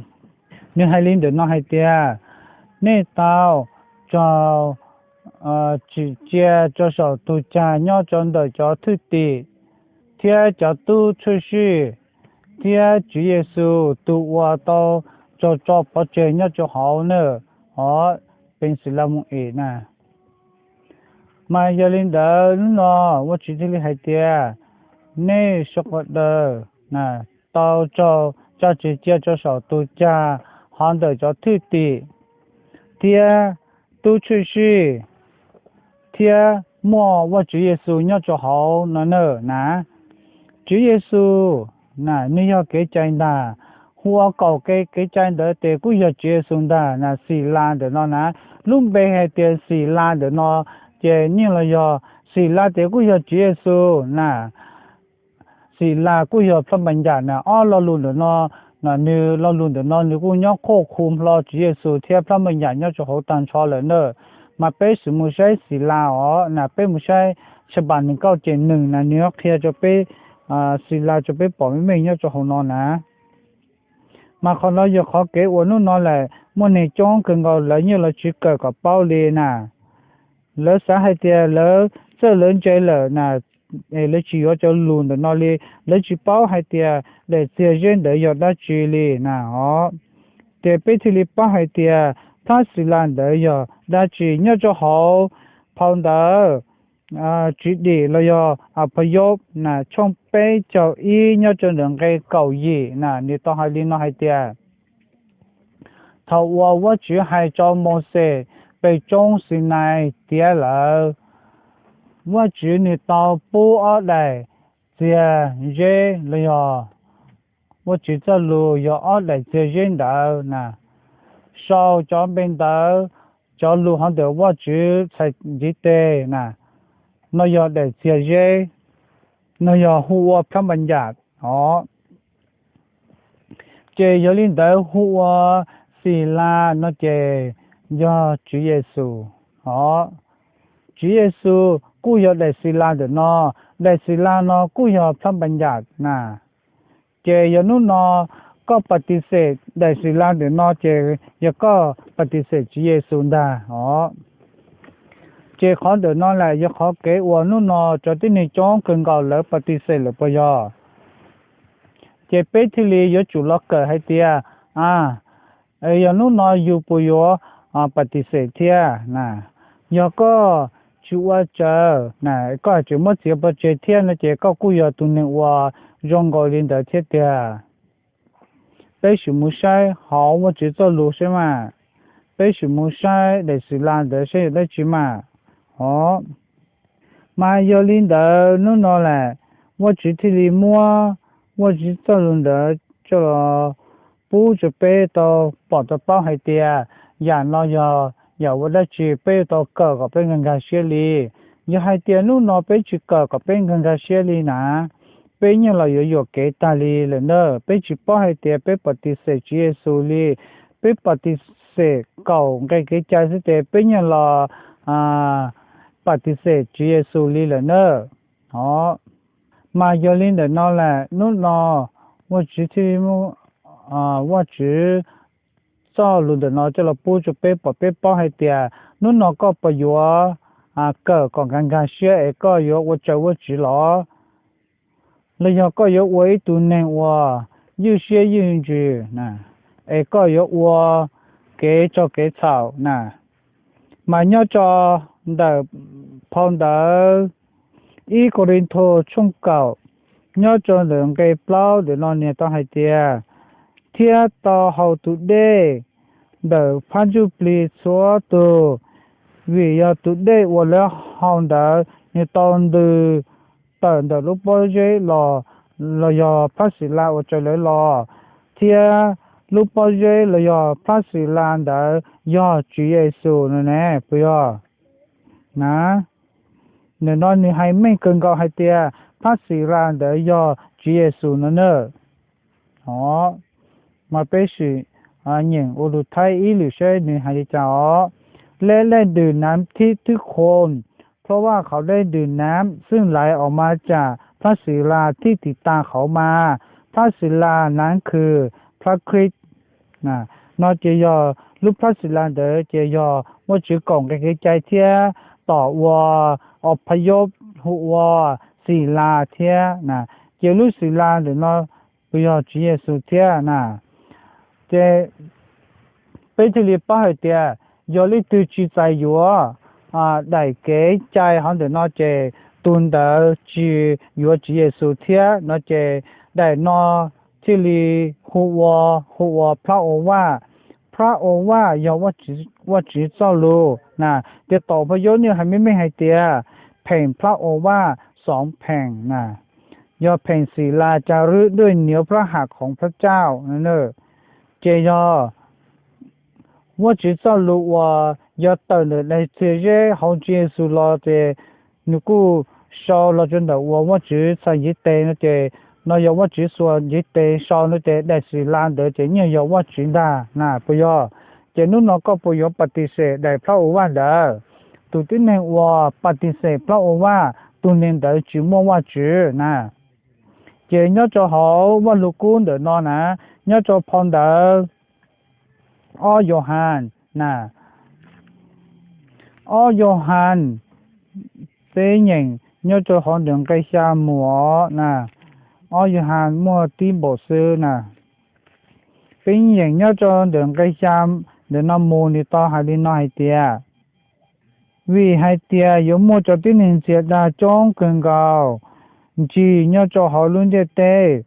Nws hais li ntawm no hais tias, nej tau raug tsim cia rau saum tus cag nyob rau ntawm cov thwj tim thiab cov tub tshwj sij, thiab Tswv Yexus tus uas tau raug tso pov tseg nyob rau hauv na, os, peev xwm Lamus Em na. Mas yog li ntawd hnub no Vajtswv thiaj li hais tias, nej sawv daws tau raug tso tseg cia rau saum tus cag hov ntawm cov thwj tim thiab tub tshwj sij, thiab muaj Vajtswv Yexus nyob rau hauv no na, na. Tswv Yexus na, nws yog kev cai ntag. Hu ua kaum kev, kev cai ntawd tes kuj yog Tswv Yexus ntag na, Xilas ntawm no na. Lub npe hais tias Xilas ntawm no ces nyiaj los yog Xilas tes kuj yog Tswv Yexus na. Xilas kuj yog Phab Npas Yam na. Ob lo lus ntawm no, nws lo lus ntawm no nws kuj nyob khoj khu hlo Tswv Yexus thiab Phab Npas Yam nyob rau hauv tag nrho lawm na. Mas peb sim mus saib Xilas os na, peb mus saib Tshaj Npas nees nkaum ces nees na, nws qhia rau peb, Xilas rau peb pom meej meej nyob rau hauv no na. Mas qhov no yog qhov kev uas hnub no lawm muaj neeg coob kawg nkaus lawv yeej los tsis kawm kom paub li na. Lawv xav hais tias lawv txawj lawv ntse lawm na, es lawv tsis yuav cov lus ntawm no li, lawv tsis paub hais tias daim txiag zeb ntawd yog dab tsi li na os. Ces peb thiaj li paub hais tias phab Xilas ntawd yog dab tsi nyob rau hauv phau ntawv Txiv Dim los yog Aphas Yob na, tshooj peb caug ib nyob rau ntawm nqe kaum yim na, nws tau hais li no hais tias, thaum uas Vajtswv hais rau Mauxes pem roob Xinais tiav lawm, Vajtswv nws tau pub ob daim txiag zeb los yog Vajtswv txoj lus yog ob daim txiag zeb ntawd na. Sau cov npe ntawv, cov lus hov ntawm Vajtswv txhais ntiv tes na, no yog daim txiag zeb, no yog hu ua Phab Npas Yam os. Ces yog li ntawd hu ua Xilas no ces yog Tswv Yexus os. Tswv Yexus kuj yog daim Xilas ntawm no, daim Xilas no kuj yog Phab Npas Yam na. Ces yog hnub no koj pas tis xes daim Xilas ntawm no ces yog koj pas tis xes Tswv Yexus ntag os. Ces qhov ntawm no lawm yog qhov kev uas hnub no cov tib neeg coob kawg nkaus lawv pas tis xes lawm puas yog? Ces peb thiaj li yuav tsum los kawm hais tias, a, yog hnub no yus puas yuav pas tis xes thiab na? Yog koj tsis ua raws na, koj tseem muab txiav pov tseg thiab no ces koj kuj yog tus neeg uas zoo nkaus li ntawd thiab tiag. Peb sim mus saib hauv Vajtswv txoj lus saib mas, peb sim mus saib daim Xilas ntawd saib yog dab tsi mas os. Mas yog li ntawd hnub no lawm, Vajtswv thiaj li muab Vajtswv txoj lus ntawd coj los pub rau peb tau pom tau paub hais tias yam no yog yam ua dab tsi peb yuav tau kawm kom peb nkag nkag siab li. Yog hais tias hnub no peb tsis kawm kom peb nkag nkag siab li na, peb yeej los yuav yuam kev tag li lawm na. Peb tsis paub hais tias peb pas tis xes Tswv Yexus li, peb pas tis xes kaum nqe kev cai xwb ces peb yeej los pas tis xes Tswv Yexus li lawm na. O, mas yog li ntawm no lawm hnub no Vajtswv thiaj, Vajtswv txoj lus ntawm no coj los pub rau peb pom peb paub hais tias hnub no koj puas yuav kawm kom nkag nkag siab es koj yuav ua raws Vajtswv los, los yog koj yuav ua ib tug neeg uas ywj siab ywj ntsws es koj yuav ua kev tso kev txhaum na. Mas nyob rau ntawm phau ntawv ib Kauleethaus tshooj kaum, nyob rau ntawm nqe plaub ntawm no nws tau hais tias, thiab tau haus tus dej ntawm phab ntsuj plig txhua tus, vim yog tus dej uas lawv haus ntawd nws tau ntws tawm ntawm lub pob zeb los, los yog plab xim las uas raws lawv los, thiab lub pob zeb los yog plab xim las ntawd yog Tswv Yexus no ne, puas yog? Na, ntawm no nws hais meej kawg nkaus hais tias plab xim las ntawd yog Tswv Yexus no na. O, mas peb sim nyeem ua lus Thaib ib lwm seb nws hais li cas os. Let rác đựng nắm thít thứ khôn,เพราะว่าเขาได้ดื่มน้ำซึ่งไหลออกมาจากพระศิลาที่ติดตาเขามา พระศิลานั้นคือพระคริสต์ No ces yog lub plab xim las ntawd ces yog Vajtswv kaum nqe kev cai thiab tom ua, o, phab yob hu ua xim las thiab na. Ces lub xim las ntawm no puas yog Tswv Yexus thiab na? Ces peb thiaj li paub hais tias yog leej twg tsis txais yuav daim kev cai hov ntawm no ces tus ntawd tsis yuav Tswv Yexus thiab no ces daim no thiaj li hu ua, hu ua plab ua vaj. Plab ua vaj yog Vajtswv txoj lus na. Ces tom phab yob nws hais meej meej hais tias pheem plab ua vaj xoov pheem na, yog pheem xim las จารึกด้วยนิ้วพระหัตถ์ของพระเจ้า Ces yog Vajtswv txoj lus uas yog tawm ntawm daim txiag zeb hauv Tswv Yexus los ces nws kuj sau los rau ntawm uas Vajtswv txhais ntiv tes no ces no yog Vajtswv txhais ntiv tes sau no ces daim xim las ntawd ces yeej yog Vajtswv ntag na, puas yog? Ces hnub no koj puas yuav pas tis xes daim plab ua vaj ntawd? Tus tib neeg uas pas tis xes plab ua vaj, tus neeg ntawd tsis muaj Vajtswv na. Ces nyob rau hauv Vaj Lug Kub ntawm no na, nyob rau phau ntawv ob Yauhas na, ob Yauhas, peb nyeem nyob rau hauv ntawm nqe xya mus os na. Ob Yauhas muaj tib npaum xwb na. Peb nyeem nyob rau ntawm nqe xya ntawm no mus nws tau hais li no hais tias, vim hais tias yuav muaj cov tib neeg ntxias dag coob kawg nkaus ntsis nyob rau hauv lub ntiaj teb.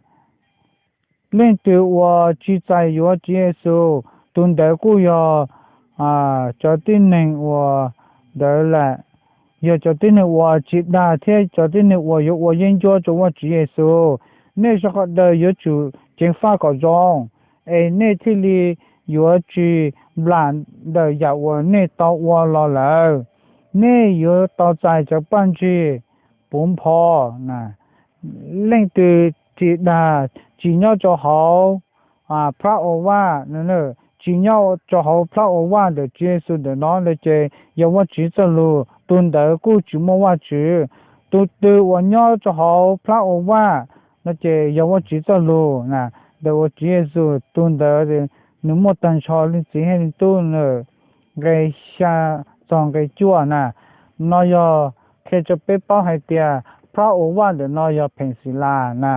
Leej twg uas tsis txais yuav Tswv Yexus, tus ntawd kuj yog cov tib neeg uas ntawd lawm, yog cov tib neeg uas tsis dag thiab cov tib neeg uas yuav ua yeeb ncuab rau Vajtswv Yexus. Nej sawv daws yuav tsum ceev faj kom zoo, es nej thiaj li yuav tsis nplam ntawm yam uas nej tau ua los lawm. Nej yuav tau txais cov paj ntsig puv npo. Leej twg tsis dag, tsis nyob rau hauv plab ua vaj, tsis nyob rau hauv plab ua vaj ntawm Tswv Yexus ntawm no no ces yog Vajtswv txoj lus, tus ntawd kuj tsis muaj Vajtswv. Tus twg uas nyob rau hauv plab ua vaj no ces yog Vajtswv txoj lus na, ntawm uas Tswv Yexus tus ntawd nws muaj tag nrho leej txiv thiab leej tub na. Nqe xya txog nqe cuaj na, no yog qhia rau peb paub hais tias plab ua vaj ntawm no yog pheem xim las na.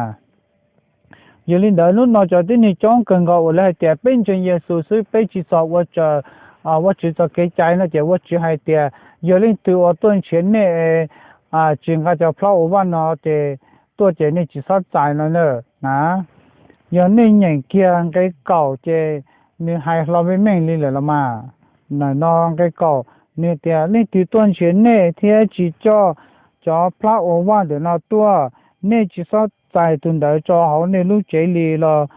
Yog li ntawd hnub no cov tib neeg coob kawg nkaus uas lawv hais tias peb ntseeg Yexus xwb peb tsis txog ua raws Vajtswv txoj kev cai no ces Vajtswv hais tias yog leej twg uas tuaj nrhiav nej tsis nqa cov plab ua vaj no ces tuaj ces nej tsis txhob txais no na. Yog nej nyeem kiag nqe kaum ces nws hais hlo meej meej li lawm los mas. Ntawm no nqe kaum nws tias leej twg tuaj nrhiav nej thiab tsis coj cov plab ua vaj ntawm no tuaj, nej tsis txhob txais tus ntawd rau hauv nej lub cev li los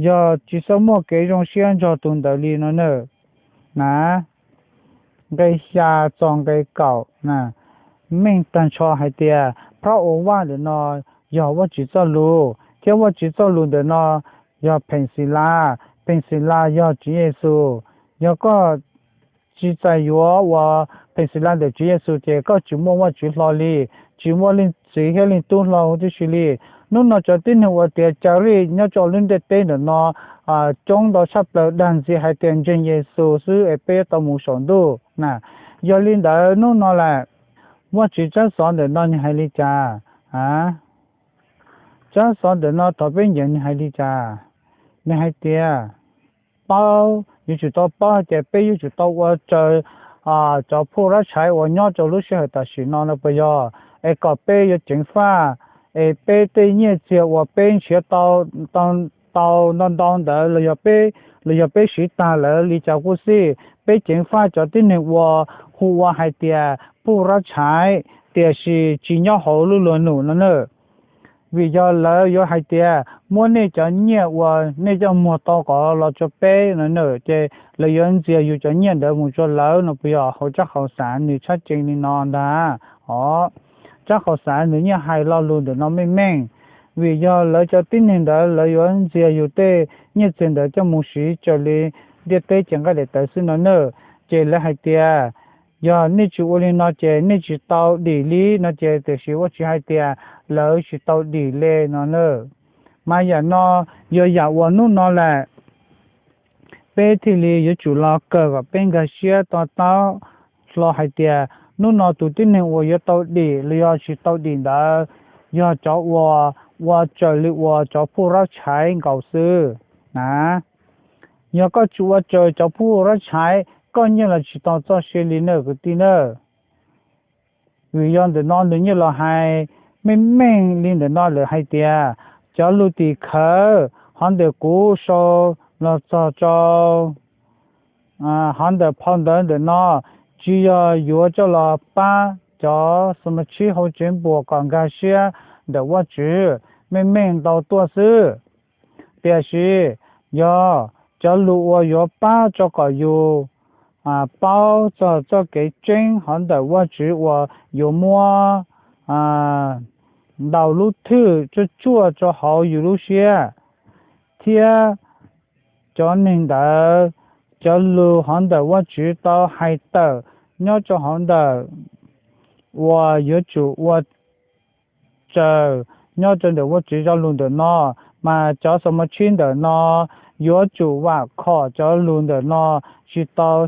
yog tsis txhob muaj kev zoo siab nrog tus ntawd li no na. Na, nqe xya txog nqe kaum na, meej tag nrho hais tias plab ua vaj ntawm no yog Vajtswv txoj lus, thiab Vajtswv txoj lus ntawm no yog pheem xim las, pheem xim las yog Tswv Yexus. Yog koj tsis txais yuav ua penicillin ntawm Tswv Yexus ces koj tsis muaj Vajtswv hlo li, tsis muaj Leej Txiv thiab Leej Tub hlo huv tib si li. Hnub no cov tib neeg uas tias caw lij nyob rau lub ntiaj teb ntawm no coob ntau tshaj plaws dag ntxias hais tias ntseeg Yexus xwb es peb yuav tau mus saum ntuj na. Yog li ntawd hnub no lawm, Vajtswv tsab xov ntawm no nws hais li cas? A, tsab xov ntawm no thov peb nyeem nws hais li cas? Nws hais tias, paub, yuav tsum tau paub hais tias peb yuav tsum tau ua raws cov phuj rab tshaiv uas nyob rau lub sij hawm tam sim no no puas yog? Es kom peb yuav ceev faj, es peb tej nyiaj txiag uas peb nrhiav tau ntau ntau ntawd los yog peb, los yog peb siv tag lawm li cas kuj xij, peb ceev faj cov tib neeg uas hu ua hais tias phuj rab tshaiv tiam sis tsis nyob hauv lub luag num no na. Vim yog lawv yuav hais tias muab nej cov nyiaj uas nej coj muag tau kom los rau peb no na, ces lawv yuav ntxias yus cov nyiaj ntawd mus rau lawv no puas yog? Hauv tsab qhauv xav nws tshab cees li no ntag os. Tsab qhauv xav nws yeej hais lo lus ntawm no meej meej, vim yog lawv cov tib neeg ntawd lawv yuav ntxias yus tej nyiaj txiag ntawd coj mus siv raws li ntiaj teb cev nqaij daim tawv xwb no na. Ces lawv hais tias yog nej tsis ua li no ces nej tsis tau dim li no ces tiam sis Vajtswv hais tias lawv tsis tau dim li no na. Mas yam no yog yam uas hnub no lawm, peb thiaj li yuav tsum los kawm kom peb nkag siab to taub hlo hais tias hnub no tus tib neeg uas yuav tau dim los yog tsis tau dim ntawd yog cov uas ua raws li uas cov phuj rab tshaiv nkaus xwb na. Yog koj tsis ua raws cov phuj rab tshaiv, koj nyiaj los tsis tau txoj sia li na kwv tij na. Vim yog ntawm no nws yeej los hais meej meej li ntawm no lawm hais tias cov lus tim khawv hov ntawm kuv sau los txog rau hov ntawm phau ntawv ntawm no tsis yog yuav coj los pab cov xu mas tshib hauv tsev npuas kom nkag siab ntawm Vajtswv meej meej ntau tuaj xwb. Tiam sis yog cov lus uas yuav pab rau kom yus paub txog txoj kev tseeb hov ntawm Vajtswv uas yuav muab ntaus lub thwj tsuaj tsuaj rau hauv yus lub siab, thiab cov neeg ntawd cov lus hov ntawm Vajtswv tau hais tawm nyob rau hauv ntawm uas yuav tsum ua raws nyob rau ntawm Vajtswv zaj lus ntawm no, mas cov xu mas tshib ntawm no yuav tsum vam khom cov lus ntawm no tsis tau,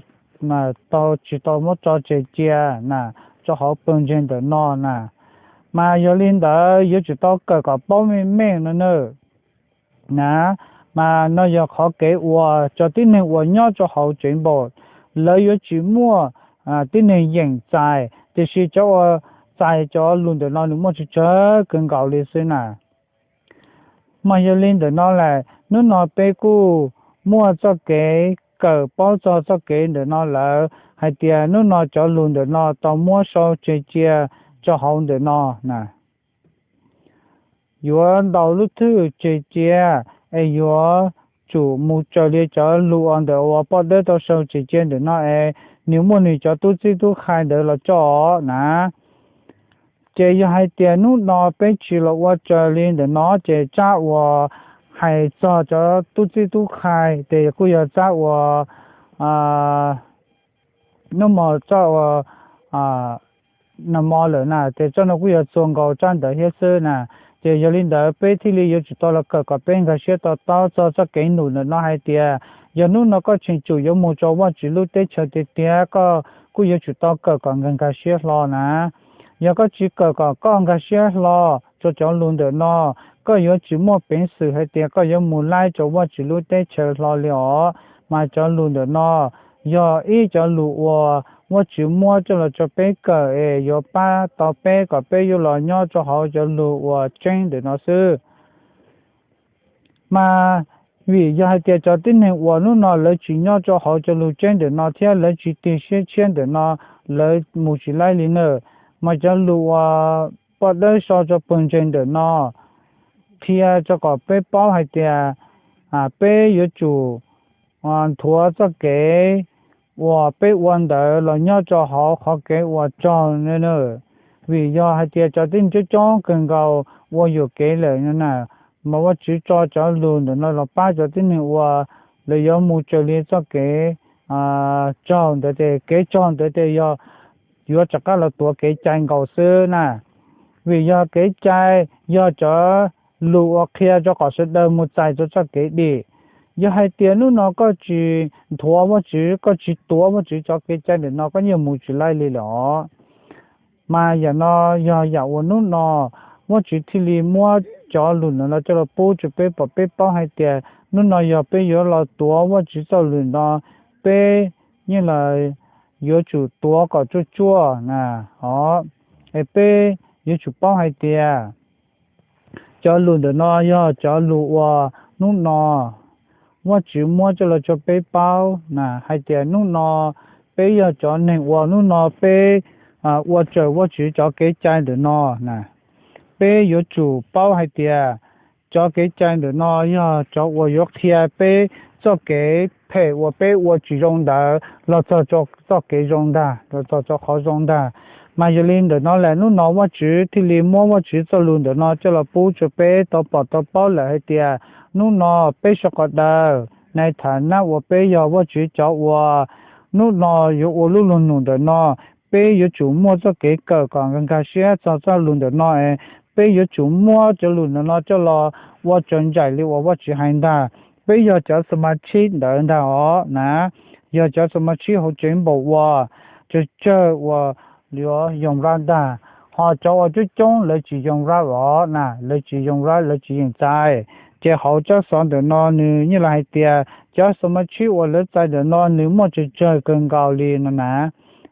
tau tsis tau muab tso tseg cia na, rau hauv pawg ntseeg ntawm no na. Mas yog li ntawd yuav tsum tau kawm kom paub meej meej no na. Na, mas no yog qhov kev uas cov tib neeg uas nyob rau hauv tsev npaum, lawv yuav tsis muaj tib neeg yeem txais, tiam sis cov uas txais cov lus ntawm no nws muaj tsawg tsawg kawg nkaus li xwb na. Mas yog li ntawm no lawm, hnub no peb kuj muaj txoj kev kawm paub txog txoj kev ntawm no lawm hais tias hnub no cov lus ntawm no tau muab sau tseg cia rau hauv ntawm no na. Yuav ntaus lub thwj tseg cia, es yuav tsum mus raws li cov lus uas ntawm uas poj dawb tau sau tseg cia ntawm no es nws muaj nws cov tub txib tub khai ntawd los tso na. Ces yog hais tias hnub no peb tsis los ua raws li ntawm no ces tsab uas hais txog cov tub txib tub khai ces kuj yog tsab uas hnub mo txoj uas no mo lawm na, ces txoj no kuj yog txuas nkaus tsab ntawd thiab xwb na. Ces yog li ntawd peb thiaj li yuav tsum tau los kawm kom peb nkag siab to taub txog txoj kev num ntawm no hais tias yog hnub no koj tseem tsum yuav mus rau Vajtswv lub teb chaws tiag tiag, koj kuj yuav tsum tau kawm kom nkag nkag siab hlo na. Yog koj tsis kawm kom koj nkag siab hlo rau cov lus ntawm no, koj yuav tsis muaj peev xwm hais tias koj yuav mus laib rau Vajtswv lub teb chaws hlo li os. Mas cov lus ntawm no yog ib cov lus uas Vajtswv muab coj los rau peb kawm es yuav pab tau peb kom peb yuav los nyob rau hauv cov lus uas tseeb ntawm no xwb. Mas vim yog hais tias cov tib neeg uas hnub no lawv tsis nyob rau hauv cov lus tseeb ntawm no thiab lawv tsis tig siab tshiab ntawm no, lawv mus tsis laib li na. Mas cov lus uas poj dawb sau rau pawg ntseeg ntawm no qhia rau kom peb paub hais tias peb yuav tsum nthuav txoj kev uas peb ua ntawd los nyob rau hauv qhov kev uas raug na. Vim yog hais tias cov tib neeg coob coob kawg nkaus ua yuam kev lawm na, mas Vajtswv tso cov lus ntawm no los pab cov tib neeg uas lawv yuav mus raws li txoj kev tsaug ntawd ces kev tsaug ntawd ces yog yuav rov qab los tuav kev cai nkaus xwb na. Vim yog kev cai yog cov lus uas qhia rau kom sawv daws mus txais txoj kev dim. Yog hais tias hnub no koj tsis nthuav Vajtswv, koj tsis tuav Vajtswv cov kev cai ntawm no, koj yeej mus tsis laij li lawm os. Mas yam no yog yam uas hnub no Vajtswv thiaj li muab cov lus ntawm no coj los pub rau peb pom peb paub hais tias hnub no yog peb yuav los tuav Vajtswv txoj lus no, peb yeej los yuav tsum tuav kom tsuaj tsuaj na. Os, es peb yuav tsum paub hais tias cov lus ntawm no yog cov lus uas hnub no Vajtswv muab coj los rau peb paub na, hais tias hnub no peb yog cov neeg uas hnub no peb ua raws Vajtswv cov kev cai ntawm no na. Peb yuav tsum paub hais tias cov kev cai ntawm no yog cov uas yuav qhia peb txoj kev phem uas peb ua tsis zoo ntawd los txog txoj kev zoo ntag, los txog qhov zoo ntag. Mas yog li ntawm no lawm hnub no Vajtswv thiaj li muab Vajtswv txoj lus ntawm no coj los pub rau peb tau pom tau paub lawm hais tias hnub no peb sawv daws nais tham nab uas peb yog Vajtswv cov uas hnub no yuav ua lub luag num ntawm no, peb yuav tsum muaj txoj kev kawm kom nkag siab txog txoj lus ntawm no es peb yuav tsum muab cov lus ntawm no coj los ua raws nraim li uas Vajtswv hais ntag. Peb yog cov xu mas tshib ntawd ntag os na, yog cov xu mas tshib hauv tsev npaum uas tsawg tsawg uas yuav yoo ra ntag. Ho cov uas coob coob lawv tsis yoo ra os na, lawv tsis yoo ra, lawv tsis yeem txais. Ces hauv tsab xov ntawm no nws yeej los hais tias cov xu mas tshib uas lawv txais ntawm no nws muaj tsawg tsawg kawg nkaus li no na,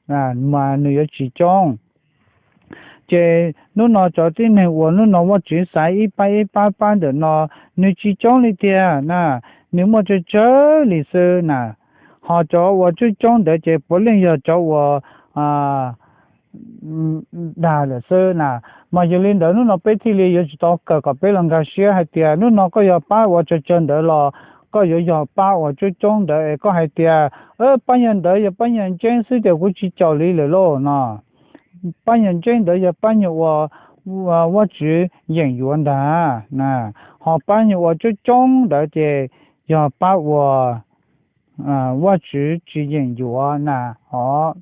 mas nws yuav tsis coob. Ces hnub no cov tib neeg uas hnub no Vajtswv xaiv ib pab ib pab pab ntawm no, nws tsis coob li tiag na, nws muaj tsawg tsawg li xwb na. Ho cov uas coob coob ntawd ces puav leej yog cov uas dag lawm xwb na. Mas yog li ntawd hnub no peb thiaj li yuav tsum tau kawm kom peb los nkag siab hais tias hnub no koj yog pab uas tsawg tsawg ntawd los koj yuav yog pab uas coob coob ntawd es koj hais tias pab nyuag ntawd yog pab nyuag ntseeb xwb ces kuv tsis caum li lawm lauj no. Pab nyuag ntseeb ntawd yog pab nyuag uas Vajtswv yeem yuav ntag. Ho pab nyuag uas coob coob ntawd ces yog pab uas Vajtswv tsis yeem yuav na os.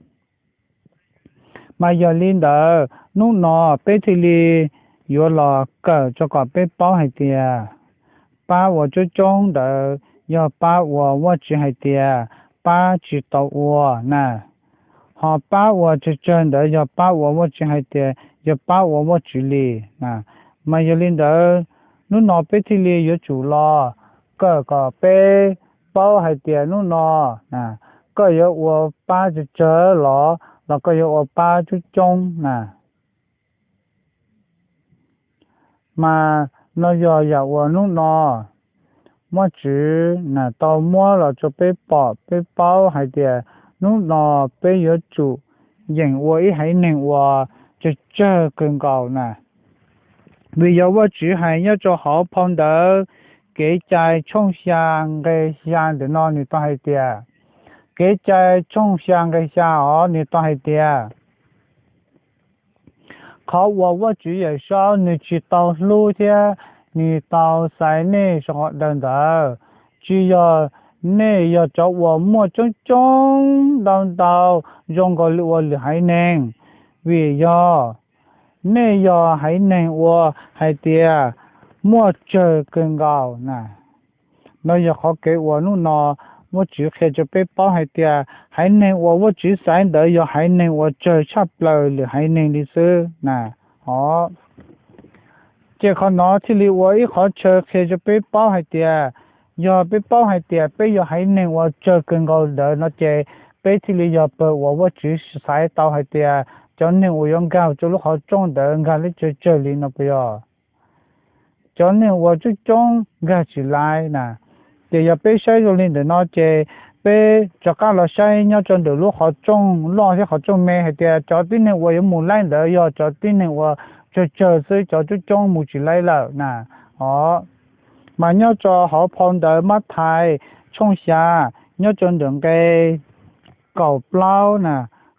Mas yog li ntawd hnub no peb thiaj li yuav los kawm rau kom peb paub hais tias pab uas coob coob ntawd yog pab uas Vajtswv hais tias pab tsis tau ua na. Ho pab uas tsawg tsawg ntawd yog pab uas Vajtswv hais tias yog pab uas Vajtswv li. Mas yog li ntawd hnub no peb thiaj li yuav tsum los kawm kom peb paub hais tias hnub no koj yuav ua pab tsawg tsawg los los koj yuav ua pab coob coob na. Mas no yog yam uas hnub no Vajtswv na tau muab los rau peb pom peb paub hais tias hnub no peb yuav tsum yeem ua ib haiv neeg uas tsawg tsawg kawg nkaus na. Vim yog Vajtswv hais nyob rau hauv phau ntawv Kev cai tshooj xya nqe xya ntawm no nws tau hais tias, Kev cai tshooj xya nqe xya os nws tau hais tias, Qhov uas Vajtswv Yawmsaub nws tsis tau hlub thiab nws tau xaiv nej sawv daws ntawd, tsis yog nej yog cov uas muaj coob coob ntau ntau zoo nkaus li uas lwm haiv neeg, vim yog nej yog haiv neeg uas hais tias muaj tsawg kawg nkaus na. No yog qhov kev uas hnub no Vajtswv qhia rau peb paub hais tias haiv neeg uas Vajtswv xaiv ntawd yog haiv neeg uas tsawg tshaj plaws lwm haiv neeg li xwb na. Os, ces qhov no thiaj li ua ib qhov chaw qhia rau peb paub hais tias, yog peb paub hais tias peb yog haiv neeg uas tsawg kawg nkaus ntawd no ces peb thiaj li yog pawg uas Vajtswv xaiv tau hais tias cov neeg uas yuav nkag rau lub qhov rooj ntawd nkag lub tsawg tsawg li no puas yog? Cov neeg uas coob coob nkag tsis laiv na. Ces yog peb saib zoo li ntawm no ces peb rov qab los saib nyob rau ntawm lub qhov rooj loj thiab qhov rooj me hais tias cov tib neeg uas yuav mus laiv ntawd yog cov tib neeg uas tsawg tsawg xwb, cov coob coob mus tsis laiv lawm na. Os, mas nyob rau hauv phau ntawv Mathais tshooj xya, nyob rau ntawm nqe kaum plaub na,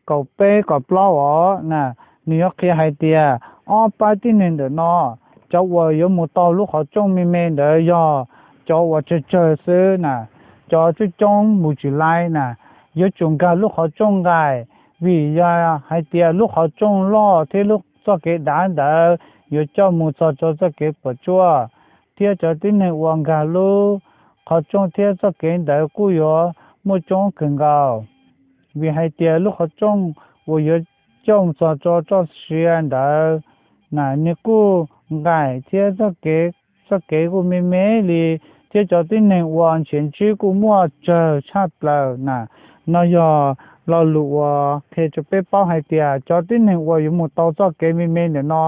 kaum peb kaum plaub os na, nws yuav qhia hais tias ob pab tib neeg ntawm no, cov uas yuav mus tau lub qhov rooj me me ntawd yog cov uas tsawg tsawg xwb na, cov coob coob mus tsis laiv na. yuav tsum nkag lub qhov rooj nqaim, vim yog hais tias lub qhov rooj loj thiab lub txoj kev dav ntawd yuav coj mus txog rau txoj kev puas tsuaj, thiab cov tib neeg uas nkag lub qhov rooj thiab txoj kev ntawd kuj yuav muaj coob kawg nkaus. Vim hais tias lub qhov rooj uas yuav coj mus txog rau txoj sia ntawd na, nws kuj nqaim thiab txoj kev kuj me me li, thiab cov tib neeg uas nrhiav ntsib kuj muaj tsawg tshaj plaws na. No yog lo lus uas qhia rau peb paub hais tias cov tib neeg uas yuav mus tau txoj kev me me ntawm no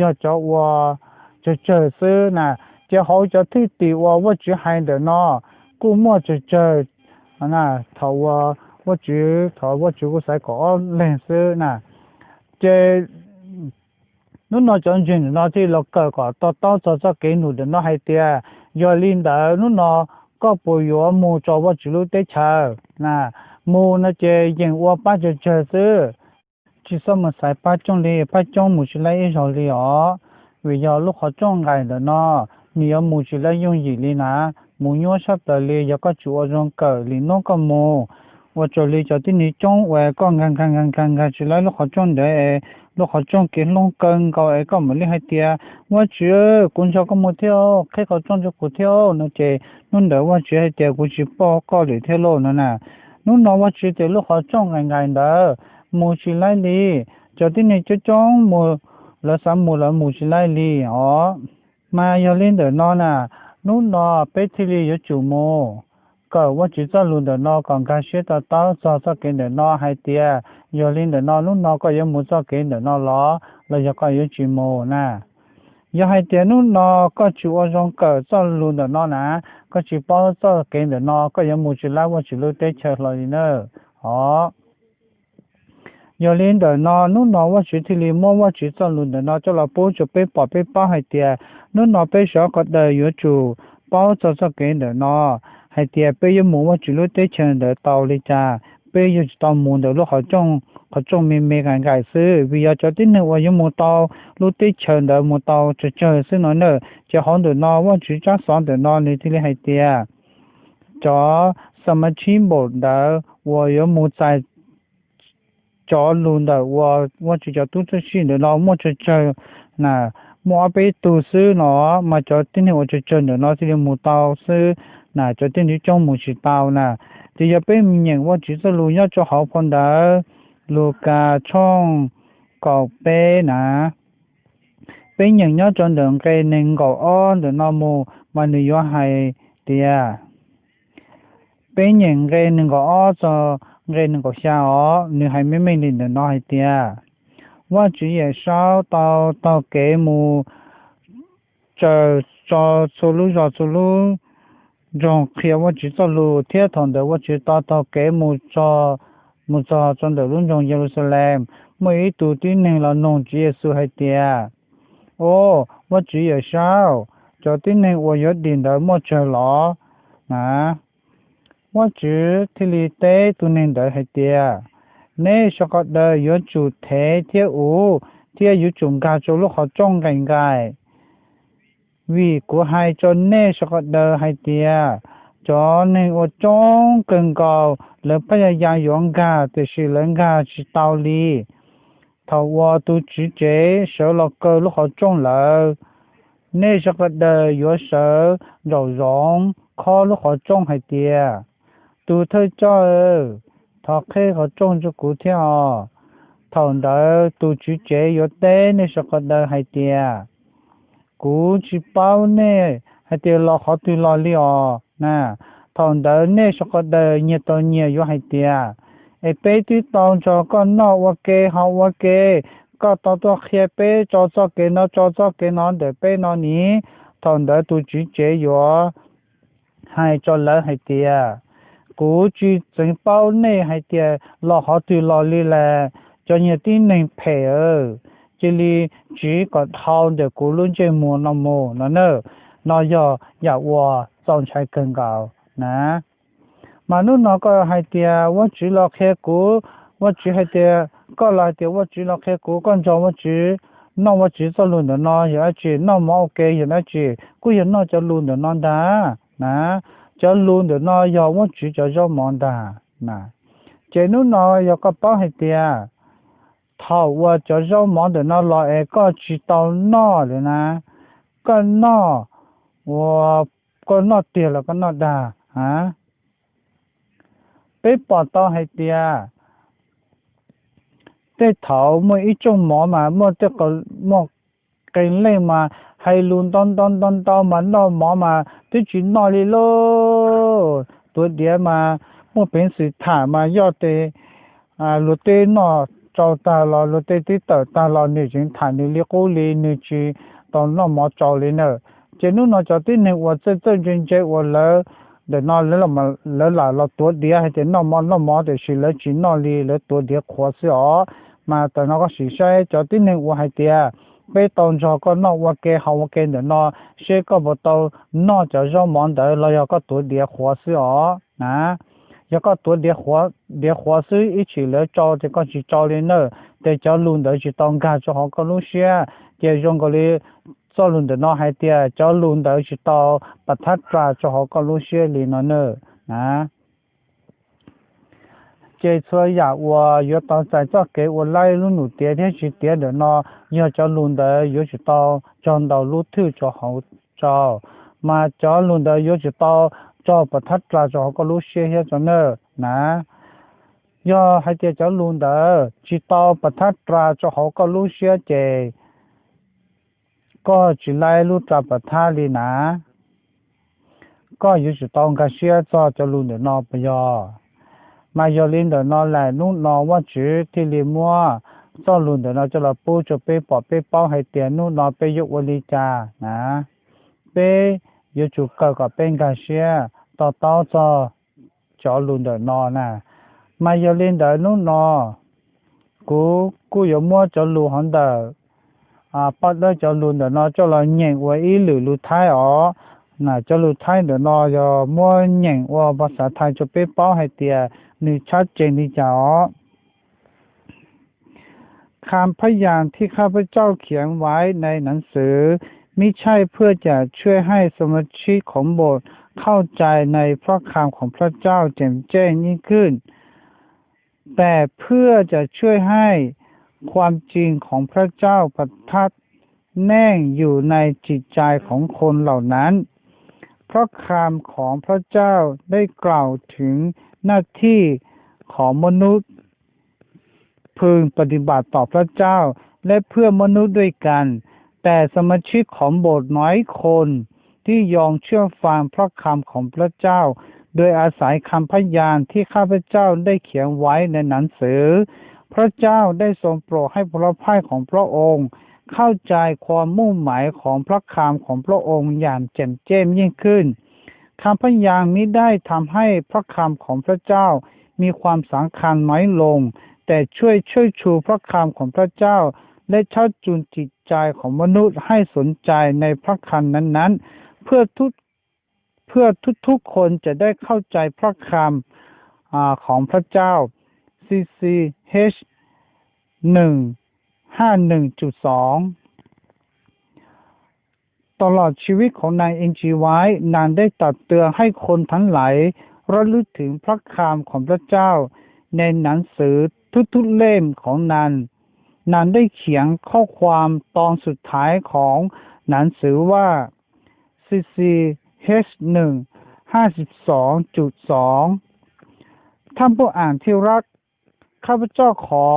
yog cov uas tsawg tsawg xwb na. Ces hauv cov thwj tim uas Vajtswv hais ntawm no kuj muaj tsawg tsawg, thaum uas Vajtswv, thaum Vajtswv kuj xaiv kaum ob leeg xwb na. Ces hnub no cov ntseeg ntawm no thiaj los kawm kom to taub txog txoj kev num ntawm no hais tias, yog li ntawd hnub no koj puas yuav mus rau Vajtswv lub teb chaws na? Mus no ces yeem ua pab tsawg tsawg xwb, tsis txhob mus xaiv pab coob li, pab coob mus tsis laib ib zaug li os. Vim yog lub qhov rooj nqaim ntawm no nws yuav mus tsis laib yooj yim li na, mus nyuaj tshaj plaws li yog koj tsis ua zoo kawm li hnub koj mus. Ua raws li cov tib neeg coob uas koj nkag nkag nkag nkag nkag tsis laib lub qhov rooj ntawd es lub qhov rooj kev hloob kawg nkaus es koj mam li hais tias, Vajtswv, kuv nrog koj mus thiab, qhib qhov rooj rau kuv thiab no ces hnub ntawd Vajtswv hais tias, kuv tsis pab koj lawm thiab lauj no na. Hnub no Vajtswv tias lub qhov rooj nqaim nqaim ntawd mus tsis laib li, cov tib neeg coob coob mus, lawv xav mus lawv mus tsis laib li os. Mas yog li ntawm no na, hnub no peb thiaj li yuav tsum mus kawm Vajtswv txoj lus ntawm no kom nkag siab to taub txog txoj kev ntawm no hais tias, yog li ntawm no hnub no koj yuav mus txoj kev ntawm no los los yog koj yuav tsis mus na. Yog hais tias hnub no koj tsis ua zoo kawm txoj lus ntawm no na, koj tsis paub txoj kev ntawm no, koj yuav mus tsis laib Vajtswv lub teb chaws hlo li na os. Yog li ntawm no hnub no Vajtswv thiaj li muab Vajtswv txoj lus ntawm no coj los pub rau peb pom peb paub hais tias hnub no peb sawv daws yuav tsum paub txog txoj kev ntawm no hais tias peb yuav mus Vajtswv lub teb chaws ntawd tau li cas, peb yuav tsum tau mus ntawm lub qhov rooj, qhov rooj me me nqaim nqaim xwb, vim yog cov tib neeg uas yuav mus tau lub teb chaws ntawd mus tau tsawg tsawg xwb no na. Ces hauv ntawm no Vajtswv tsab xov ntawm no nws thiaj li hais tias cov xa ma tshib npaum ntawd uas yuav mus txais cov lus ntawm uas Vajtswv cov tub txoj sij ntawm no muaj tsawg tsawg na, muaj ob peb tug xwb no, mas cov tib neeg uas tsawg tsawg ntawm no thiaj li mus tau xwb na, cov tib neeg coob mus tsis tau na. Ces yog peb nyeem Vajtswv txoj lus nyob rau hauv phau ntawv Lukas tshooj kaum peb na, peb nyeem nyob rau ntawm nqe nees nkaum ob ntawm no mus mas nws yuav hais tias, peb nyeem nqe nees nkaum ob txog nqe nees nkaum xya os, nws hais meej meej li ntawm no hais tias, Vajtswv Yawmsaub tau taug kev mus tsaws tso txhua lub zos txhua lub nroog qhia Vajtswv txoj lus, thiab thaum ntawd Vajtswv tau taug kev mus txog, mus txog rau ntawm lub nroog Yeluxalees, muaj ib tug tib neeg los nug Tswv Yexus hais tias, Au, Vajtswv Yawmsaub, cov tib neeg uas yuav dim ntawd muaj tsawg los? Na, Vajtswv thiaj li teb tus neeg ntawd hais tias, Nej sawv daws yuav tsum thev thiab ua, thiab yuav tsum nkag rau lub qhov rooj nqaim nqaim. Vim kuv hais rau nej sawv daws hais tias, cov neeg uas coob kawg nkaus lawv phaj ya ya yuav nkag, tiam sis lawv nkag tsis tau li. Thaum uas tus tswv tsev sawv los kaw lub qhov rooj lawm, nej sawv daws yuav sawv nraum zoov khob lub qhov rooj hais tias, Tus thawj coj, thov qheb qhov rooj rau kuv thiab os. Thaum ntawd tus tswv tsev yuav teb nej sawv daws hais tias, Kuv tsis paub nej hais tias los qhov twg los li os. Na, thaum ntawd nej sawv daws nyias tau nyias yuav hais tias, Es peb twb tau nrog koj noj ua ke haus ua ke, koj tau tuaj qhia peb tso txoj kev no tso txoj kev no ntawm peb no ni. Thaum ntawd tus tswv tsev yuav hais rau lawv hais tias, Kuv tsis txeev paub nej hais tias los qhov twg los li las, cov niag tib neeg phem, cia li tsiv kom dhau ntawm kuv lub ntsej muag no mus no na. No yog yam uas txaus ntshai kawg nkaus na. Mas hnub no koj hais tias Vajtswv los qhia kuv, Vajtswv hais tias, koj los hais tias Vajtswv los qhia kuv, koj nrog Vajtswv noj Vajtswv txoj lus ntawm no yog dab tsi, noj mov ua ke yog dab tsi? Kuj yog noj cov lus ntawm no ntag na. Cov lus ntawm no yog Vajtswv cov zaub mov ntag na. Ces hnub no yog koj paub hais tias thaum uas cov zaub mov ntawm no los es koj tsis tau noj lawm na, koj noj ua, koj noj tiag los koj noj dag a? Peb pom tau hais tias tej thaum muaj ib tsooj mov mas muaj tej, muaj qee leej mas hais lus ntau ntau ntau ntau mas noj mov mas twb tsis noj li lauj. Tuav diav mas muaj peev xwm tham mas yog tes luag tej noj tsau tag los luag tej twb tawm tag los nws tseem tham nws li qub li, nws tsis tau noj mov tsau li na. Ces hnub no cov tib neeg uas txawj txawj ntse ntse uas lawv ntawm no lawv lam los tuav diav hais tias noj mov noj mov tiam sis lawv tsis noj li, lawv tuav diav qhuav xwb os. Mas tam no koj sim saib cov tib neeg uas hais tias peb tau nrog koj noj ua ke haus ua ke ntawm no, seb koj puas tau noj cov zaub mov ntawd los yog koj tuav diav qhuav xwb os na. Yog koj tuav diav qhuav xwb ib txhis lawv tsau ces koj tsis tsau li na, ces cov lus ntawd tsis tau nkag rau hauv koj lub siab. Ces zoo nkaus li txoj lus ntawm no hais tias cov lus ntawd tsis tau pas thab ras rau hauv koj lub siab li no na. Ces txhua yam uas yuav tau txais txoj kev ua laib lub num tiav thiab tsis tiav ntawm no yog cov lus ntawd yuav tsum tau raug ntaus lub thwj rau hauv tsau, mas cov lus ntawd yuav tsum tau raug pas thab ras rau hauv koj lub siab thiab tso na. Yog hais tias cov lus ntawd tsis tau pas thab ras rau hauv koj lub siab ces koj tsis laib lub ras pas thab li na. Koj yuav tsum tau nkag siab txog cov lus ntawm no puas yog? Mas yog li ntawm no lawm hnub no Vajtswv thiaj li muab txoj lus ntawm no coj los pub rau peb pom peb paub hais tias hnub no peb yuav ua li cas na. Peb yuav tsum kawm kom peb nkag siab to taub txog cov lus ntawm no na. Mas yog li ntawd hnub no kuv kuj yuav muab cov lus hauv ntawm paj dawb cov lus ntawm no coj los nyeem ua ib lwm lus Thaib os. Cov lus Thaib ntawm no yog muab nyeem ua phas xav Thaib rau peb paub hais tias nws tshab tsees li cas os. คำพยานที่ข้าพเจ้าเขียนไว้ในหนังสือ มิใช่เพื่อจะช่วยให้สมาชิกของโบสถ์เข้าใจในพระคำของพระเจ้าแจ่มแจ้งยิ่งขึ้น แต่เพื่อจะช่วยให้ความจริงของพระเจ้าประทับแน่นอยู่ในจิตใจของคนเหล่านั้น เพราะคำของพระเจ้าได้กล่าวถึงหน้าที่ของมนุษย์ พึงปฏิบัติต่อพระเจ้าและเพื่อนมนุษย์ด้วยกัน แต่สมาชิกของโบสถ์น้อยคนที่ยอมเชื่อฟังพระคำของพระเจ้า โดยอาศัยคำพยานที่ข้าพเจ้าได้เขียนไว้ในหนังสือ พระเจ้าได้ทรงโปรดให้พลพระพักตร์ของพระองค์เข้าใจความมุ่งหมายของพระคำของพระองค์อย่างแจ่มแจ้งยิ่งขึ้น คำพยานมิได้ทำให้พระคำของพระเจ้ามีความสำคัญน้อยลง แต่ช่วยเชิดชูพระคำของพระเจ้า และชักจูงจิตใจของมนุษย์ให้สนใจในพระคำนั้นๆ เพื่อทุก เพื่อทุกๆคนจะได้เข้าใจพระคำอาของพระเจ้า ซี ซี เอช หนึ่ง ห้า หนึ่ง จุด สอง ตลอดชีวิตของนางเอล จี ไวท์ นางได้ตักเตือนให้คนทั้งหลายระลึกถึงพระคำของพระเจ้าในหนังสือทุกๆเล่มของนาง นางได้เขียนข้อความตอนสุดท้ายของหนังสือว่า ซี ซี เอช หนึ่ง ห้าสิบสองจุดสอง ท่านผู้อ่านที่รัก ข้าพเจ้าขอ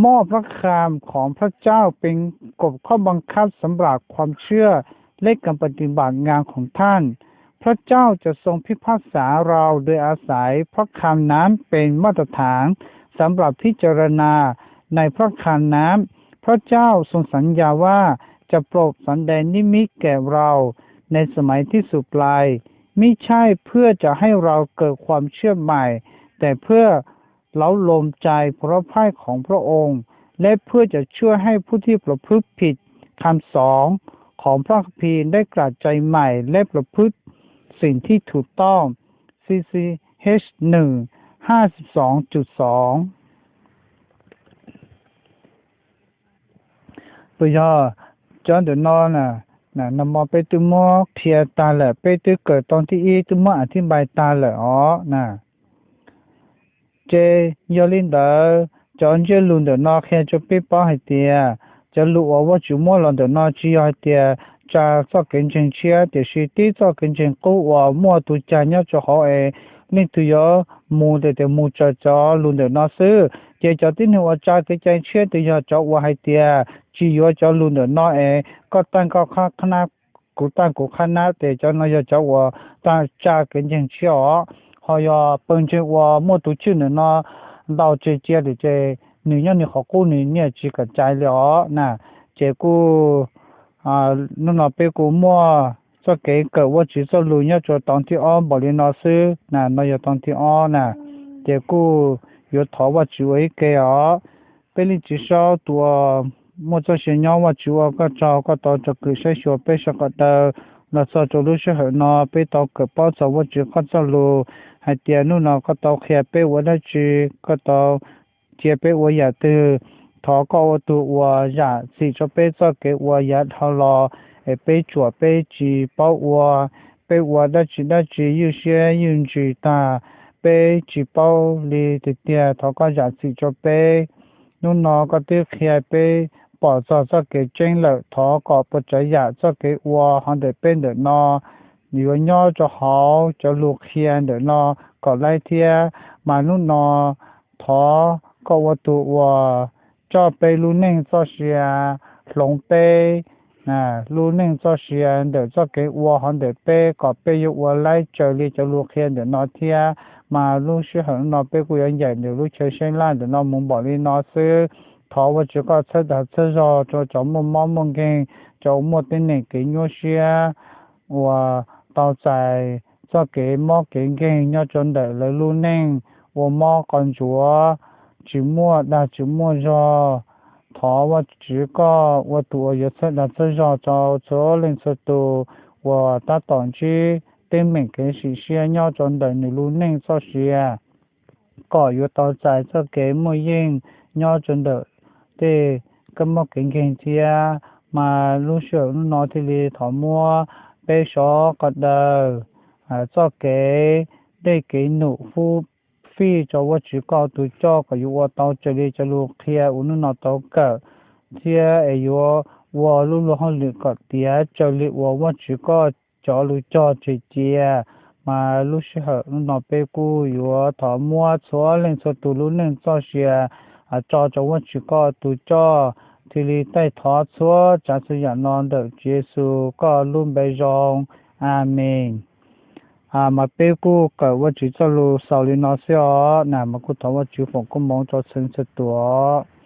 มอบพระคำของพระเจ้าเป็นกฎข้อบังคับสำหรับความเชื่อและการปฏิบัติงานของท่าน พระเจ้าจะทรงพิพากษาเราโดยอาศัยพระคำนั้นเป็นมาตรฐานสำหรับพิจารณาในพระคำนั้น พระเจ้าทรงสัญญาว่าจะโปรดสำแดงนิมิตแก่เราในสมัยที่สุดปลาย มิใช่เพื่อจะให้เราเกิดความเชื่อใหม่ แต่เพื่อเร้าลมใจพลพระพักตร์ของพระองค์ และเพื่อจะช่วยให้ผู้ที่ประพฤติผิดคำสอนของพระคัมภีร์ได้กลับใจใหม่และประพฤติสิ่งที่ถูกต้อง ซี ซี เอช หนึ่ง ห้าสิบสองจุดสอง Puas yog? Cov ntawm no na, nag hmo peb twb muab qhia tag lawm, peb twb kawm tau thib ib twb muab a thib npai tag lawm os na. Ces yog li ntawd, cov ntsiab lus ntawm no qhia rau peb paub hais tias cov lus uas Vajtswv muab los ntawm no tsis yog hais tias tsa txoj kev ntseeg tshiab, tiam sis tib txoj kev ntseeg qub uas muaj tus cag nyob rau hauv es leej twg yuav mus ces mus raws cov lus ntawm no xwb. Ces cov tib neeg uas tsa kev cai tshiab ces yog cov uas hais tias tsis yuav cov lus ntawm no es koj tag koj qhab nab, kuv tag kuv qhab nab, ces cov no yog cov uas tsa kev ntseeg tshiab os. Ho yog pawg ntseeg uas muaj tus tswj ntawm no ntaus tseg cia lawm ces nws nyob nws qhov qub nws niaj tsis kam cai li os na. Ces kuj hnub no peb kuj muaj txoj kev kawm Vajtswv txoj lus nyob rau tau thib ob npaum li no xwb na, no yog tau thib ob na. Ces kuj yuav thov Vajtswv ua ib ke os. Peb Leej Txiv Saub tus uas muaj txoj sia nyob, Vajtswv ua koj tsaug, koj tau tsom kwm saib xyuas peb sawv daws los txog rau lub sij hawm no, peb tau kawm paub txog Vajtswv koj txoj lus hais tias hnub no koj tau qhia peb ua dab tsi, koj tau cia peb ua yam twg. Thov koj ua tus uas zam txim rau peb txoj kev ua yav dhau los es peb tsuam peb tsis paub ua, peb ua dab tsi dab tsi ywj siab ywj ntsws tag, peb tsis paub li tiag tiag. Thov koj zam txim rau peb. Hnub no koj twb qhia peb pom txog txoj kev tseeb lawm, thov kom puas tsav yam txoj kev ua hauv ntawm peb ntawm no yuav nyob rau hauv cov lus qhia ntawm no kom laib thiab. Mas hnub no thov koj ua tus uas coj peb lub neej txoj sia, hloov peb lub neej txoj sia ntawm txoj kev ua hauv ntawm peb kom peb yuav ua laib raws li cov lus qhia ntawm no thiab. Mas lub sij hawm no peb kuj yuav ncaim ntawm lub chaw saib laj ntawm no mus npaum li no xwb. Thov Vajtswv koj txhawb dag txhawb zog rau cov muaj mob muaj nkeeg, cov uas muaj teeb meem kev nyuaj siab, uas tau txais txoj kev mob kev nkeeg nyob rau ntawm lawv lub neej, ua mob qau ntsuav, tsis muaj dag tsis muaj zog. Thov Vajtswv koj ua tus uas yuav txhawb dag txhawb zog rau txhua leej txhua tus uas tab tom ntsib teeb meem kev sim siab nyob rau ntawm nws lub neej txoj sia, kom yuav tau txais txoj kev muaj yeej nyob rau ntawm tej kab mob kev nkeeg thiab. Mas lub sij hawm hnub no thiaj li thov muab peb sawv daws txoj kev dej kev num fub fij rau Vajtswv koj tus coj kom yuav ua tau raws li cov lus qhia uas hnub no tau kawm, thiab es yuav ua lub luag hauj lwm kom tiav raws li uas Vajtswv koj cov lus cog tseg cia. Mas lub sij hawm hnub no peb kuj yuav thov muab txhua leej txhua tus lub neej txoj sia tso rau Vajtswv koj tus coj, thiaj li taij thov txhua tsav txhua yam no ntawm Tswv Yexus koj lub npe zoo. Amees. Mas peb kuj kawm Vajtswv txoj lus xaus li no xwb os na, mas kuj thov Vajtswv foom koob hmoov rau txhua leej txhua tus os.